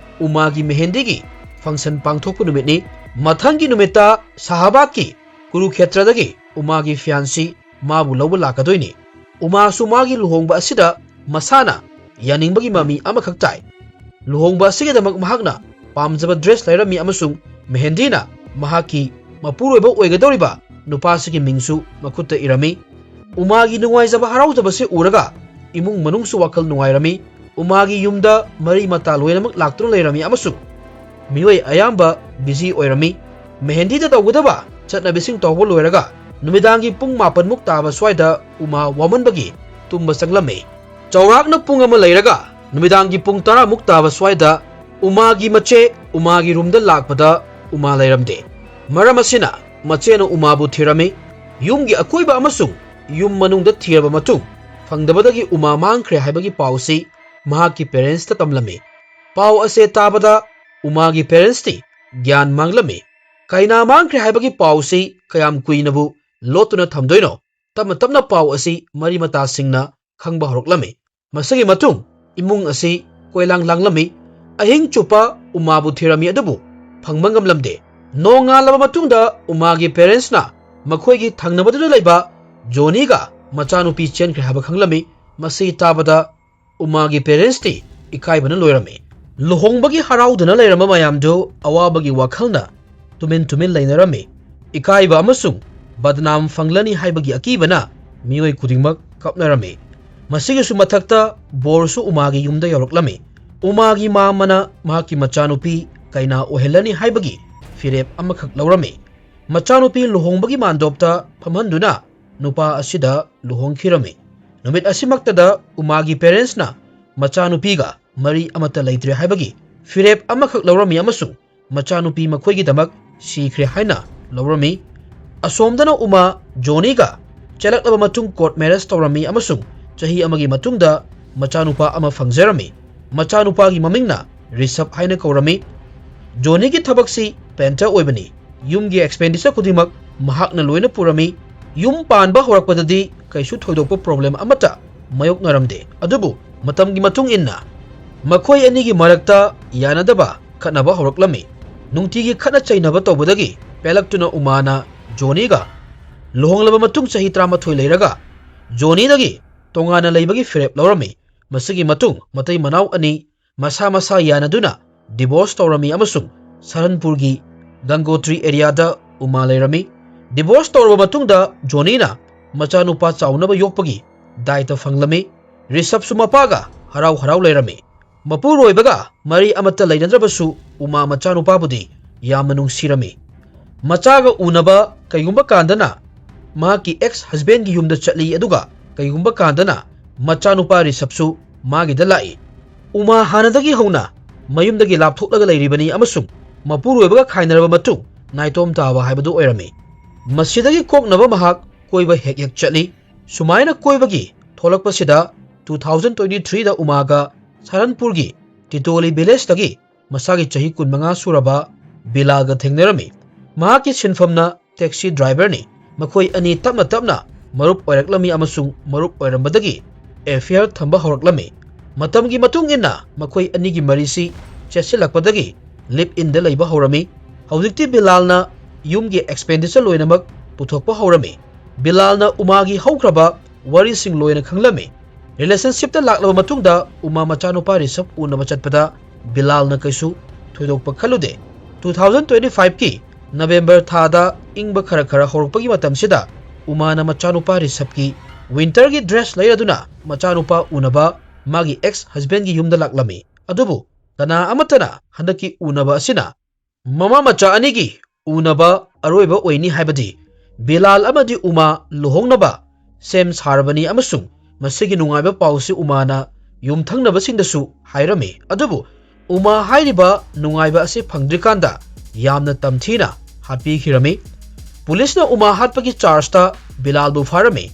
ꯎꯃꯥꯒꯤ ꯃꯦꯍꯦꯟꯗꯤꯒꯤ ꯐꯪꯁꯟ ꯄꯥꯡꯊꯣꯛꯄ ꯅꯨꯃꯤꯠꯅꯤ꯫ ꯃꯊꯪꯒꯤ ꯅꯨꯃꯤꯠꯇ ꯁꯍꯥꯕꯥꯗꯀꯤ ꯀꯨꯔꯨꯈꯦꯇ꯭ꯔꯗꯒꯤ ꯎꯃꯥꯒꯤ ꯐꯤꯌꯥꯟꯁꯤ ꯃꯥꯕꯨ ꯂꯧꯕ ꯂꯥꯛꯀꯗꯣꯏꯅꯤ꯫ ꯎꯃꯥꯁꯨ ꯃꯥꯒꯤ ꯂꯨꯍꯣꯡꯕ ꯑꯁꯤꯗ ꯃꯁꯥꯅ ꯌꯥꯅꯤꯡꯕꯒꯤ ꯃꯃꯤ ꯑꯃꯈꯛ ꯇꯥꯏ꯫ ꯂꯨꯍꯣꯡꯕ ꯑꯁꯤꯒꯤꯗꯃꯛ ꯃꯍꯥꯛꯅ ꯄꯥꯝꯖꯕ ꯗ꯭ꯔꯦꯁ ꯂꯩꯔꯝꯃꯤ ꯑꯃꯁꯨꯡ ꯃꯦꯍꯦꯟꯗꯤꯅ ꯃꯍꯥꯛꯀꯤ ꯃꯄꯨꯔꯣꯏꯕ ꯑꯣꯏꯒꯗꯧꯔꯤꯕ ꯅꯨꯄꯥꯁꯤꯒꯤ ꯃꯤꯡꯁꯨ ꯃꯈꯨꯠꯇ ꯏꯔꯝꯃꯤ꯫ ꯎꯃꯥꯒꯤ ꯅꯨꯡꯉꯥꯏꯖꯕ ꯍꯔꯥꯎꯖꯕꯁꯤ ꯎꯔꯒ ꯏꯃꯨꯡ ꯃꯅꯨꯡꯁꯨ ꯋꯥꯈꯜ ꯅꯨꯡꯉꯥꯏꯔꯝꯃꯤ꯫ ꯎꯃꯥꯒꯤ ꯌꯨꯝꯗ ꯃꯔꯤ ꯃꯇꯥ ꯂꯣꯏꯅꯃꯛ ꯂꯥꯛꯇꯨꯅ ꯂꯩꯔꯝꯃꯤ ꯑꯃꯁꯨꯡ ꯃꯤꯑꯣꯏ ꯑꯌꯥꯝꯕ ꯕꯤꯖꯤ ꯑꯣꯏꯔꯝꯃꯤ꯫ ꯃꯦꯍꯦꯟꯗꯤꯗ ꯇꯧꯒꯗꯕ ꯆꯠꯅꯕꯤꯁꯤꯡ ꯇꯧꯕ ꯂꯣꯏꯔꯒ ꯅꯨꯃꯤꯗꯥꯡꯒꯤ ꯄꯨꯡ ꯃꯥꯄꯟꯃꯨꯛ ꯇꯥꯕ ꯁ꯭ꯋꯥꯏꯗ ꯎꯃꯥ ꯋꯥꯃꯟꯕꯒꯤ ꯇꯨꯝꯕ ꯆꯪꯂꯝꯃꯤ꯫ ꯆꯥꯎꯔꯥꯛꯅ ꯄꯨꯡ ꯑꯃ ꯂꯩꯔꯒ ꯅꯨꯃꯤꯗꯥꯡꯒꯤ ꯄꯨꯡ ꯇꯔꯥꯃꯨꯛ ꯇꯥꯕ ꯁ꯭ꯋꯥꯏꯗ ꯎꯃꯥꯒꯤ ꯃꯆꯦ ꯎꯃꯥꯒꯤ ꯔꯨꯝꯗ ꯂꯥꯛꯄꯗ ꯎꯃꯥ ꯂꯩꯔꯝꯗꯦ꯫ ꯃꯔꯝ ꯑꯁꯤꯅ ꯃꯆꯦꯅ ꯎꯃꯥꯕꯨ ꯊꯤꯔꯝꯃꯤ꯫ ꯌꯨꯝꯒꯤ ꯑꯀꯣꯏꯕ ꯑꯃꯁꯨꯡ ꯌꯨꯝ ꯃꯅꯨꯡꯗ ꯊꯤꯔꯕ ꯃꯇꯨꯡ ꯐꯪꯗꯕꯗꯒꯤ ꯎꯃꯥ ꯃꯥꯡꯈ꯭ꯔꯦ ꯍꯥꯏꯕꯒꯤ ꯄꯥꯎꯁꯤ ꯃꯍꯥꯛꯀꯤ ꯄꯦꯔꯦꯟꯁꯇ ꯇꯝꯂꯝꯃꯤ꯫ ꯄꯥꯎ ꯑꯁꯦ ꯇꯥꯕꯗ ꯎꯃꯥꯒꯤ ꯄꯦꯔꯦꯟꯁꯇꯤ ꯒ꯭ꯌꯥꯟ ꯃꯥꯡꯂꯝꯃꯤ꯫ ꯀꯩꯅꯥ ꯃꯥꯡꯈ꯭ꯔꯦ ꯍꯥꯏꯕꯒꯤ ꯄꯥꯎꯁꯤ ꯀꯌꯥꯝ ꯀꯨꯏꯅꯕꯨ ꯂꯣꯠꯇꯨꯅ ꯊꯝꯗꯣꯏꯅꯣ? ꯇꯞꯅ ꯇꯞꯅ ꯄꯥꯎ ꯑꯁꯤ ꯃꯔꯤ ꯃꯇꯥꯁꯤꯡꯅ ꯈꯪꯕ ꯍꯧꯔꯛꯂꯝꯃꯤ꯫ ꯃꯁꯤꯒꯤ ꯃꯇꯨꯡ ꯏꯃꯨꯡ ꯑꯁꯤ ꯀꯣꯏꯂꯥꯡ ꯂꯥꯡꯂꯝꯃꯤ꯫ ꯑꯍꯤꯡ ꯆꯨꯞꯄ ꯎꯃꯥꯕꯨ ꯊꯤꯔꯝꯃꯤ, ꯑꯗꯨꯕꯨ ꯐꯪꯕ ꯉꯝꯂꯝꯗꯦ꯫ ꯅꯣꯡꯉꯥꯜꯂꯕ ꯃꯇꯨꯡꯗ ꯎꯃꯥꯒꯤ ꯄꯦꯔꯦꯟꯁꯅ ꯃꯈꯣꯏꯒꯤ ꯊꯪꯅꯕꯗꯨꯗ ꯂꯩꯕ ꯖꯣꯅꯤꯒ ꯃꯆꯥꯅꯨꯄꯤ ꯆꯦꯟꯈ꯭ꯔꯦ ꯍꯥꯏꯕ ꯈꯪꯂꯝꯃꯤ꯫ ꯃꯁꯤ ꯇꯥꯕꯗ ꯎꯃꯥꯒꯤ ꯄꯦꯔꯦꯟꯁꯇꯤ ꯏꯀꯥꯏꯕꯅ ꯂꯣꯏꯔꯝꯃꯤ꯫ ꯂꯨꯍꯣꯡꯕꯒꯤ ꯍꯔꯥꯎꯗꯨꯅ ꯂꯩꯔꯝꯕ ꯃꯌꯥꯝꯗꯨ ꯑꯋꯥꯕꯒꯤ ꯋꯥꯈꯜꯅ ꯇꯨꯃꯤꯟ ꯇꯨꯃꯤꯟ ꯂꯩꯅꯔꯝꯃꯤ꯫ ꯏꯀꯥꯏꯕ ꯑꯃꯁꯨꯡ ꯕꯗꯅꯥꯝ ꯐꯪꯂꯅꯤ ꯍꯥꯏꯕꯒꯤ ꯑꯀꯤꯕꯅ ꯃꯤꯑꯣꯏ ꯈꯨꯗꯤꯡꯃꯛ ꯀꯞꯅꯔꯝꯃꯤ꯫ ꯃꯁꯤꯒꯤꯁꯨ ꯃꯊꯛꯇ ꯕꯣꯔꯁꯨ ꯎꯃꯥꯒꯤ ꯌꯨꯝꯗ ꯌꯧꯔꯛꯂꯝꯃꯤ꯫ ꯎꯃꯥꯒꯤ ꯃꯥꯝꯃꯅ ꯃꯍꯥꯛꯀꯤ ꯃꯆꯥꯅꯨꯄꯤ ꯀꯩꯅꯥ ꯑꯣꯏꯍꯜꯂꯅꯤ ꯍꯥꯏꯕꯒꯤ ꯐꯤꯔꯦꯞ ꯑꯃꯈꯛ ꯂꯧꯔꯝꯃꯤ꯫ ꯃꯆꯥꯅꯨꯄꯤ ꯂꯨꯍꯣꯡꯕꯒꯤ ꯃꯥꯟꯗꯣꯞꯇ ꯐꯝꯍꯟꯗꯨꯅ ꯅꯨꯄꯥ ꯑꯁꯤꯗ ꯂꯨꯍꯣꯡꯈꯤꯔꯝꯃꯤ꯫ ꯅꯨꯃꯤꯠ ꯑꯁꯤꯃꯛꯇꯗ ꯎꯃꯥꯒꯤ parents ꯅ ꯃꯆꯥꯅꯨꯄꯤꯒ ꯃꯔꯤ ꯑꯃꯠꯇ ꯂꯩꯇ꯭ꯔꯦ ꯍꯥꯏꯕꯒꯤ ꯐꯤꯔꯦꯞ ꯑꯃꯈꯛ ꯂꯧꯔꯝꯃꯤ ꯑꯃꯁꯨꯡ ꯃꯆꯥꯅꯨꯄꯤ ꯃꯈꯣꯏꯒꯤꯗꯃꯛ ꯁꯤꯈ꯭ꯔꯦ ꯍꯥꯏꯅ ꯂꯧꯔꯝꯃꯤ꯫ ꯑꯁꯣꯝꯗꯅ ꯎꯃꯥ ꯖꯣꯅꯤꯒ ꯆꯦꯜꯂꯛꯂꯕ ꯃꯇꯨꯡ court marriage ꯇꯧꯔꯝꯃꯤ ꯑꯃꯁꯨꯡ ꯆꯍꯤ ꯑꯃꯒꯤ ꯃꯇꯨꯡꯗ ꯃꯆꯥꯅꯨꯄꯥ ꯑꯃ ꯐꯪꯖꯔꯝꯃꯤ꯫ ꯃꯆꯥꯅꯨꯄꯥꯒꯤ ꯃꯃꯤꯡꯅ ꯔꯤꯁꯕ ꯍꯥꯏꯅ ꯀꯧꯔꯝꯃꯤ꯫ ꯖꯣꯅꯤꯒꯤ ꯊꯕꯛꯁꯤ painter ꯑꯣꯏꯕꯅꯤ꯫ ꯌꯨꯝꯒꯤ expenditure ꯈꯨꯗꯤꯡꯃꯛ ꯃꯍꯥꯛꯅ ꯂꯣꯏꯅ ꯄꯨꯔꯝꯃꯤ꯫ ꯌꯨꯝ ꯄꯥꯟꯕ ꯍꯧꯔꯛꯄꯗꯗꯤ ꯀꯩꯁꯨ ꯊꯣꯏꯗꯣꯛꯄ problem ꯑꯃꯠꯇ ꯃꯥꯌꯣꯛꯅꯔꯝꯗꯦ꯫ ꯑꯗꯨꯕꯨ ꯃꯇꯝꯒꯤ ꯃꯇꯨꯡ ꯏꯟꯅ ꯃꯈꯣꯏ ꯑꯅꯤꯒꯤ ꯃꯔꯛꯇ ꯌꯥꯅꯗꯕ ꯈꯠꯅꯕ ꯍꯧꯔꯛꯂꯝꯃꯤ꯫ ꯅꯨꯡꯇꯤꯒꯤ ꯈꯠꯅ ꯆꯩꯅꯕ ꯇꯧꯕꯗꯒꯤ ꯄꯦꯜꯂꯛꯇꯨꯅ ꯎꯃꯥꯅ ꯖꯣꯅꯤꯒ ꯂꯨꯍꯣꯡꯂꯕ ꯃꯇꯨꯡ ꯆꯍꯤ ꯇꯔꯥꯃꯥꯊꯣꯏ ꯂꯩꯔꯒ ꯖꯣꯅꯤꯗꯒꯤ ꯇꯣꯉꯥꯟꯅ ꯂꯩꯕꯒꯤ ꯐꯤꯔꯦꯞ ꯂꯧꯔꯝꯃꯤ꯫ ꯃꯁꯤꯒꯤ ꯃꯇꯨꯡ ꯃꯇꯩ ꯃꯅꯥꯎ ꯑꯅꯤ ꯃꯁꯥ ꯃꯁꯥ ꯌꯥꯅꯗꯨꯅ divorce ꯇꯧꯔꯝꯃꯤ ꯑꯃꯁꯨꯡ ꯁꯍꯥꯔꯟꯄꯨꯔꯒꯤ ꯒꯪꯒꯣꯇ꯭ꯔꯤ area ꯗ ꯎꯃꯥ ꯂꯩꯔꯝꯃꯤ꯫ Divorce ꯇꯧꯔꯕ ꯃꯇꯨꯡꯗ ꯖꯣꯅꯤꯅ ꯃꯆꯥꯅꯨꯄꯥ ꯆꯥꯎꯅꯕ ꯌꯣꯛꯄꯒꯤ ꯗꯥꯏꯇ ꯐꯪꯂꯝꯃꯤ꯫ ꯔꯤꯁꯕꯁꯨ ꯃꯄꯥꯒ ꯍꯔꯥꯎ ꯍꯔꯥꯎ ꯂꯩꯔꯝꯃꯤ꯫ ꯃꯄꯨꯔꯣꯏꯕꯒ ꯃꯔꯤ ꯑꯃꯠꯇ ꯂꯩꯅꯗ꯭ꯔꯕꯁꯨ ꯎꯃꯥ ꯃꯆꯥꯅꯨꯄꯥꯕꯨꯗꯤ ꯌꯥꯝꯅ ꯅꯨꯡꯁꯤꯔꯝꯃꯤ꯫ ꯃꯆꯥꯒ ꯎꯅꯕ ꯀꯩꯒꯨꯝꯕ ꯀꯥꯟꯗꯅ ꯃꯍꯥꯛꯀꯤ ex husband ꯀꯤ ꯌꯨꯝꯗ ꯆꯠꯂꯤ, ꯑꯗꯨꯒ ꯀꯩꯒꯨꯝꯕ ꯀꯥꯟꯗꯅ ꯃꯆꯥꯅꯨꯄꯥ ꯔꯤꯁꯕꯁꯨ ꯃꯥꯒꯤꯗ ꯂꯥꯛꯏ꯫ ꯎꯃꯥ ꯍꯥꯟꯅꯗꯒꯤ ꯍꯧꯅ ꯃꯌꯨꯝꯗꯒꯤ ꯂꯥꯞꯊꯣꯛꯂꯒ ꯂꯩꯔꯤꯕꯅꯤ ꯑꯃꯁꯨꯡ ꯃꯄꯨꯔꯣꯏꯕꯒ ꯈꯥꯏꯅꯔꯕ ꯃꯇꯨꯡ ꯅꯥꯏꯇꯣꯝ ꯇꯥꯕ ꯍꯥꯏꯕꯗꯨ ꯑꯣꯏꯔꯝꯃꯤ꯫ ꯃꯁꯤꯗꯒꯤ ꯀꯣꯛꯅꯕ ꯃꯍꯥꯛ ꯀꯣꯏꯕ ꯍꯦꯛ ꯍꯦꯛ ꯆꯠꯂꯤ꯫ ꯁꯨꯃꯥꯏꯅ ꯀꯣꯏꯕꯒꯤ ꯊꯣꯛꯂꯛꯄꯁꯤꯗ two thousand twenty three ꯗ ꯎꯃꯥꯒ ꯁꯍꯥꯔꯟꯄꯨꯔꯒꯤ ꯇꯤꯇꯣꯂꯤ village ꯇꯒꯤ ꯃꯁꯥꯒꯤ ꯆꯍꯤ ꯀꯨꯟꯃꯉꯥ ꯁꯨꯔꯕ ꯕꯤꯂꯥꯜꯒ ꯊꯦꯡꯅꯔꯝꯃꯤ꯫ ꯃꯍꯥꯛꯀꯤ ꯁꯤꯟꯐꯝꯅ taxi driver ꯅꯤ꯫ ꯃꯈꯣꯏ ꯑꯅꯤ ꯇꯞꯅ ꯇꯞꯅ ꯃꯔꯨꯞ ꯑꯣꯏꯔꯛꯂꯝꯃꯤ ꯑꯃꯁꯨꯡ ꯃꯔꯨꯞ ꯑꯣꯏꯔꯝꯕꯗꯒꯤ affair ꯊꯝꯕ ꯍꯧꯔꯛꯂꯝꯃꯤ꯫ ꯃꯇꯝꯒꯤ ꯃꯇꯨꯡ ꯏꯟꯅ ꯃꯈꯣꯏ ꯑꯅꯤꯒꯤ ꯃꯔꯤꯁꯤ ꯆꯦꯠꯁꯤꯜꯂꯛꯄꯗꯒꯤ live in ꯗ ꯂꯩꯕ ꯍꯧꯔꯝꯃꯤ꯫ ꯍꯧꯖꯤꯛꯇꯤ ꯕꯤꯂꯥꯜꯅ ꯌꯨꯝꯒꯤ expenditure ꯂꯣꯏꯅꯃꯛ ꯄꯨꯊꯣꯛꯄ ꯍꯧꯔꯝꯃꯤ꯫ ꯕꯤꯂꯥꯜꯅ ꯎꯃꯥꯒꯤ ꯍꯧꯈ꯭ꯔꯕ ꯋꯥꯔꯤꯁꯤꯡ ꯂꯣꯏꯅ ꯈꯪꯂꯝꯃꯤ꯫ Relationship ꯇ ꯂꯥꯛꯂꯕ ꯃꯇꯨꯡꯗ ꯎꯃꯥ ꯃꯆꯥꯅꯨꯄꯥ ꯔꯤꯁꯕ ꯎꯅꯕ ꯆꯠꯄꯗ ꯕꯤꯂꯥꯜꯅ ꯀꯩꯁꯨ ꯊꯣꯏꯗꯣꯛꯄ ꯈꯜꯂꯨꯗꯦ꯫ Two thousand twenty five ꯀꯤ November ꯊꯥꯗ ꯏꯪꯕ ꯈꯔ ꯈꯔ ꯍꯧꯔꯛꯄꯒꯤ ꯃꯇꯝꯁꯤꯗ ꯎꯃꯥꯅ ꯃꯆꯥꯅꯨꯄꯥ ꯔꯤꯁꯕꯀꯤ winter ꯒꯤ dress ꯂꯩꯔꯗꯨꯅ ꯃꯆꯥꯅꯨꯄꯥ ꯎꯅꯕ ꯃꯥꯒꯤ ex husband ꯀꯤ ꯌꯨꯝꯗ ꯂꯥꯛꯂꯝꯃꯤ꯫ ꯑꯗꯨꯕꯨ ꯀꯅꯥ ꯑꯃꯠꯇꯅ ꯍꯟꯗꯛꯀꯤ ꯎꯅꯕ ꯑꯁꯤꯅ ꯃꯃꯥ ꯃꯆꯥ ꯑꯅꯤꯒꯤ ꯎꯅꯕ ꯑꯔꯣꯏꯕ ꯑꯣꯏꯅꯤ ꯍꯥꯏꯕꯗꯤ ꯕꯤꯂꯥꯜ ꯑꯃꯗꯤ ꯎꯃꯥ ꯂꯨꯍꯣꯡꯅꯕ ꯁꯦꯝ ꯁꯥꯔꯕꯅꯤ ꯑꯃꯁꯨꯡ ꯃꯁꯤꯒꯤ ꯅꯨꯡꯉꯥꯏꯕ ꯄꯥꯎꯁꯤ ꯎꯃꯥꯅ ꯌꯨꯝꯊꯪꯅꯕꯁꯤꯡꯗꯁꯨ ꯍꯥꯏꯔꯝꯃꯤ꯫ ꯑꯗꯨꯕꯨ ꯎꯃꯥ ꯍꯥꯏꯔꯤꯕ ꯅꯨꯡꯉꯥꯏꯕ ꯑꯁꯤ ꯐꯪꯗ꯭ꯔꯤꯀꯥꯟꯗ ꯌꯥꯝꯅ ꯇꯝꯊꯤꯅ ꯍꯥꯠꯄꯤꯈꯤꯔꯝꯃꯤ꯫ ꯄꯨꯂꯤꯁꯅ ꯎꯃꯥ ꯍꯥꯠꯄꯒꯤ ꯆꯥꯔꯖꯇ ꯕꯤꯂꯥꯜꯕꯨ ꯐꯥꯔꯝꯃꯤ꯫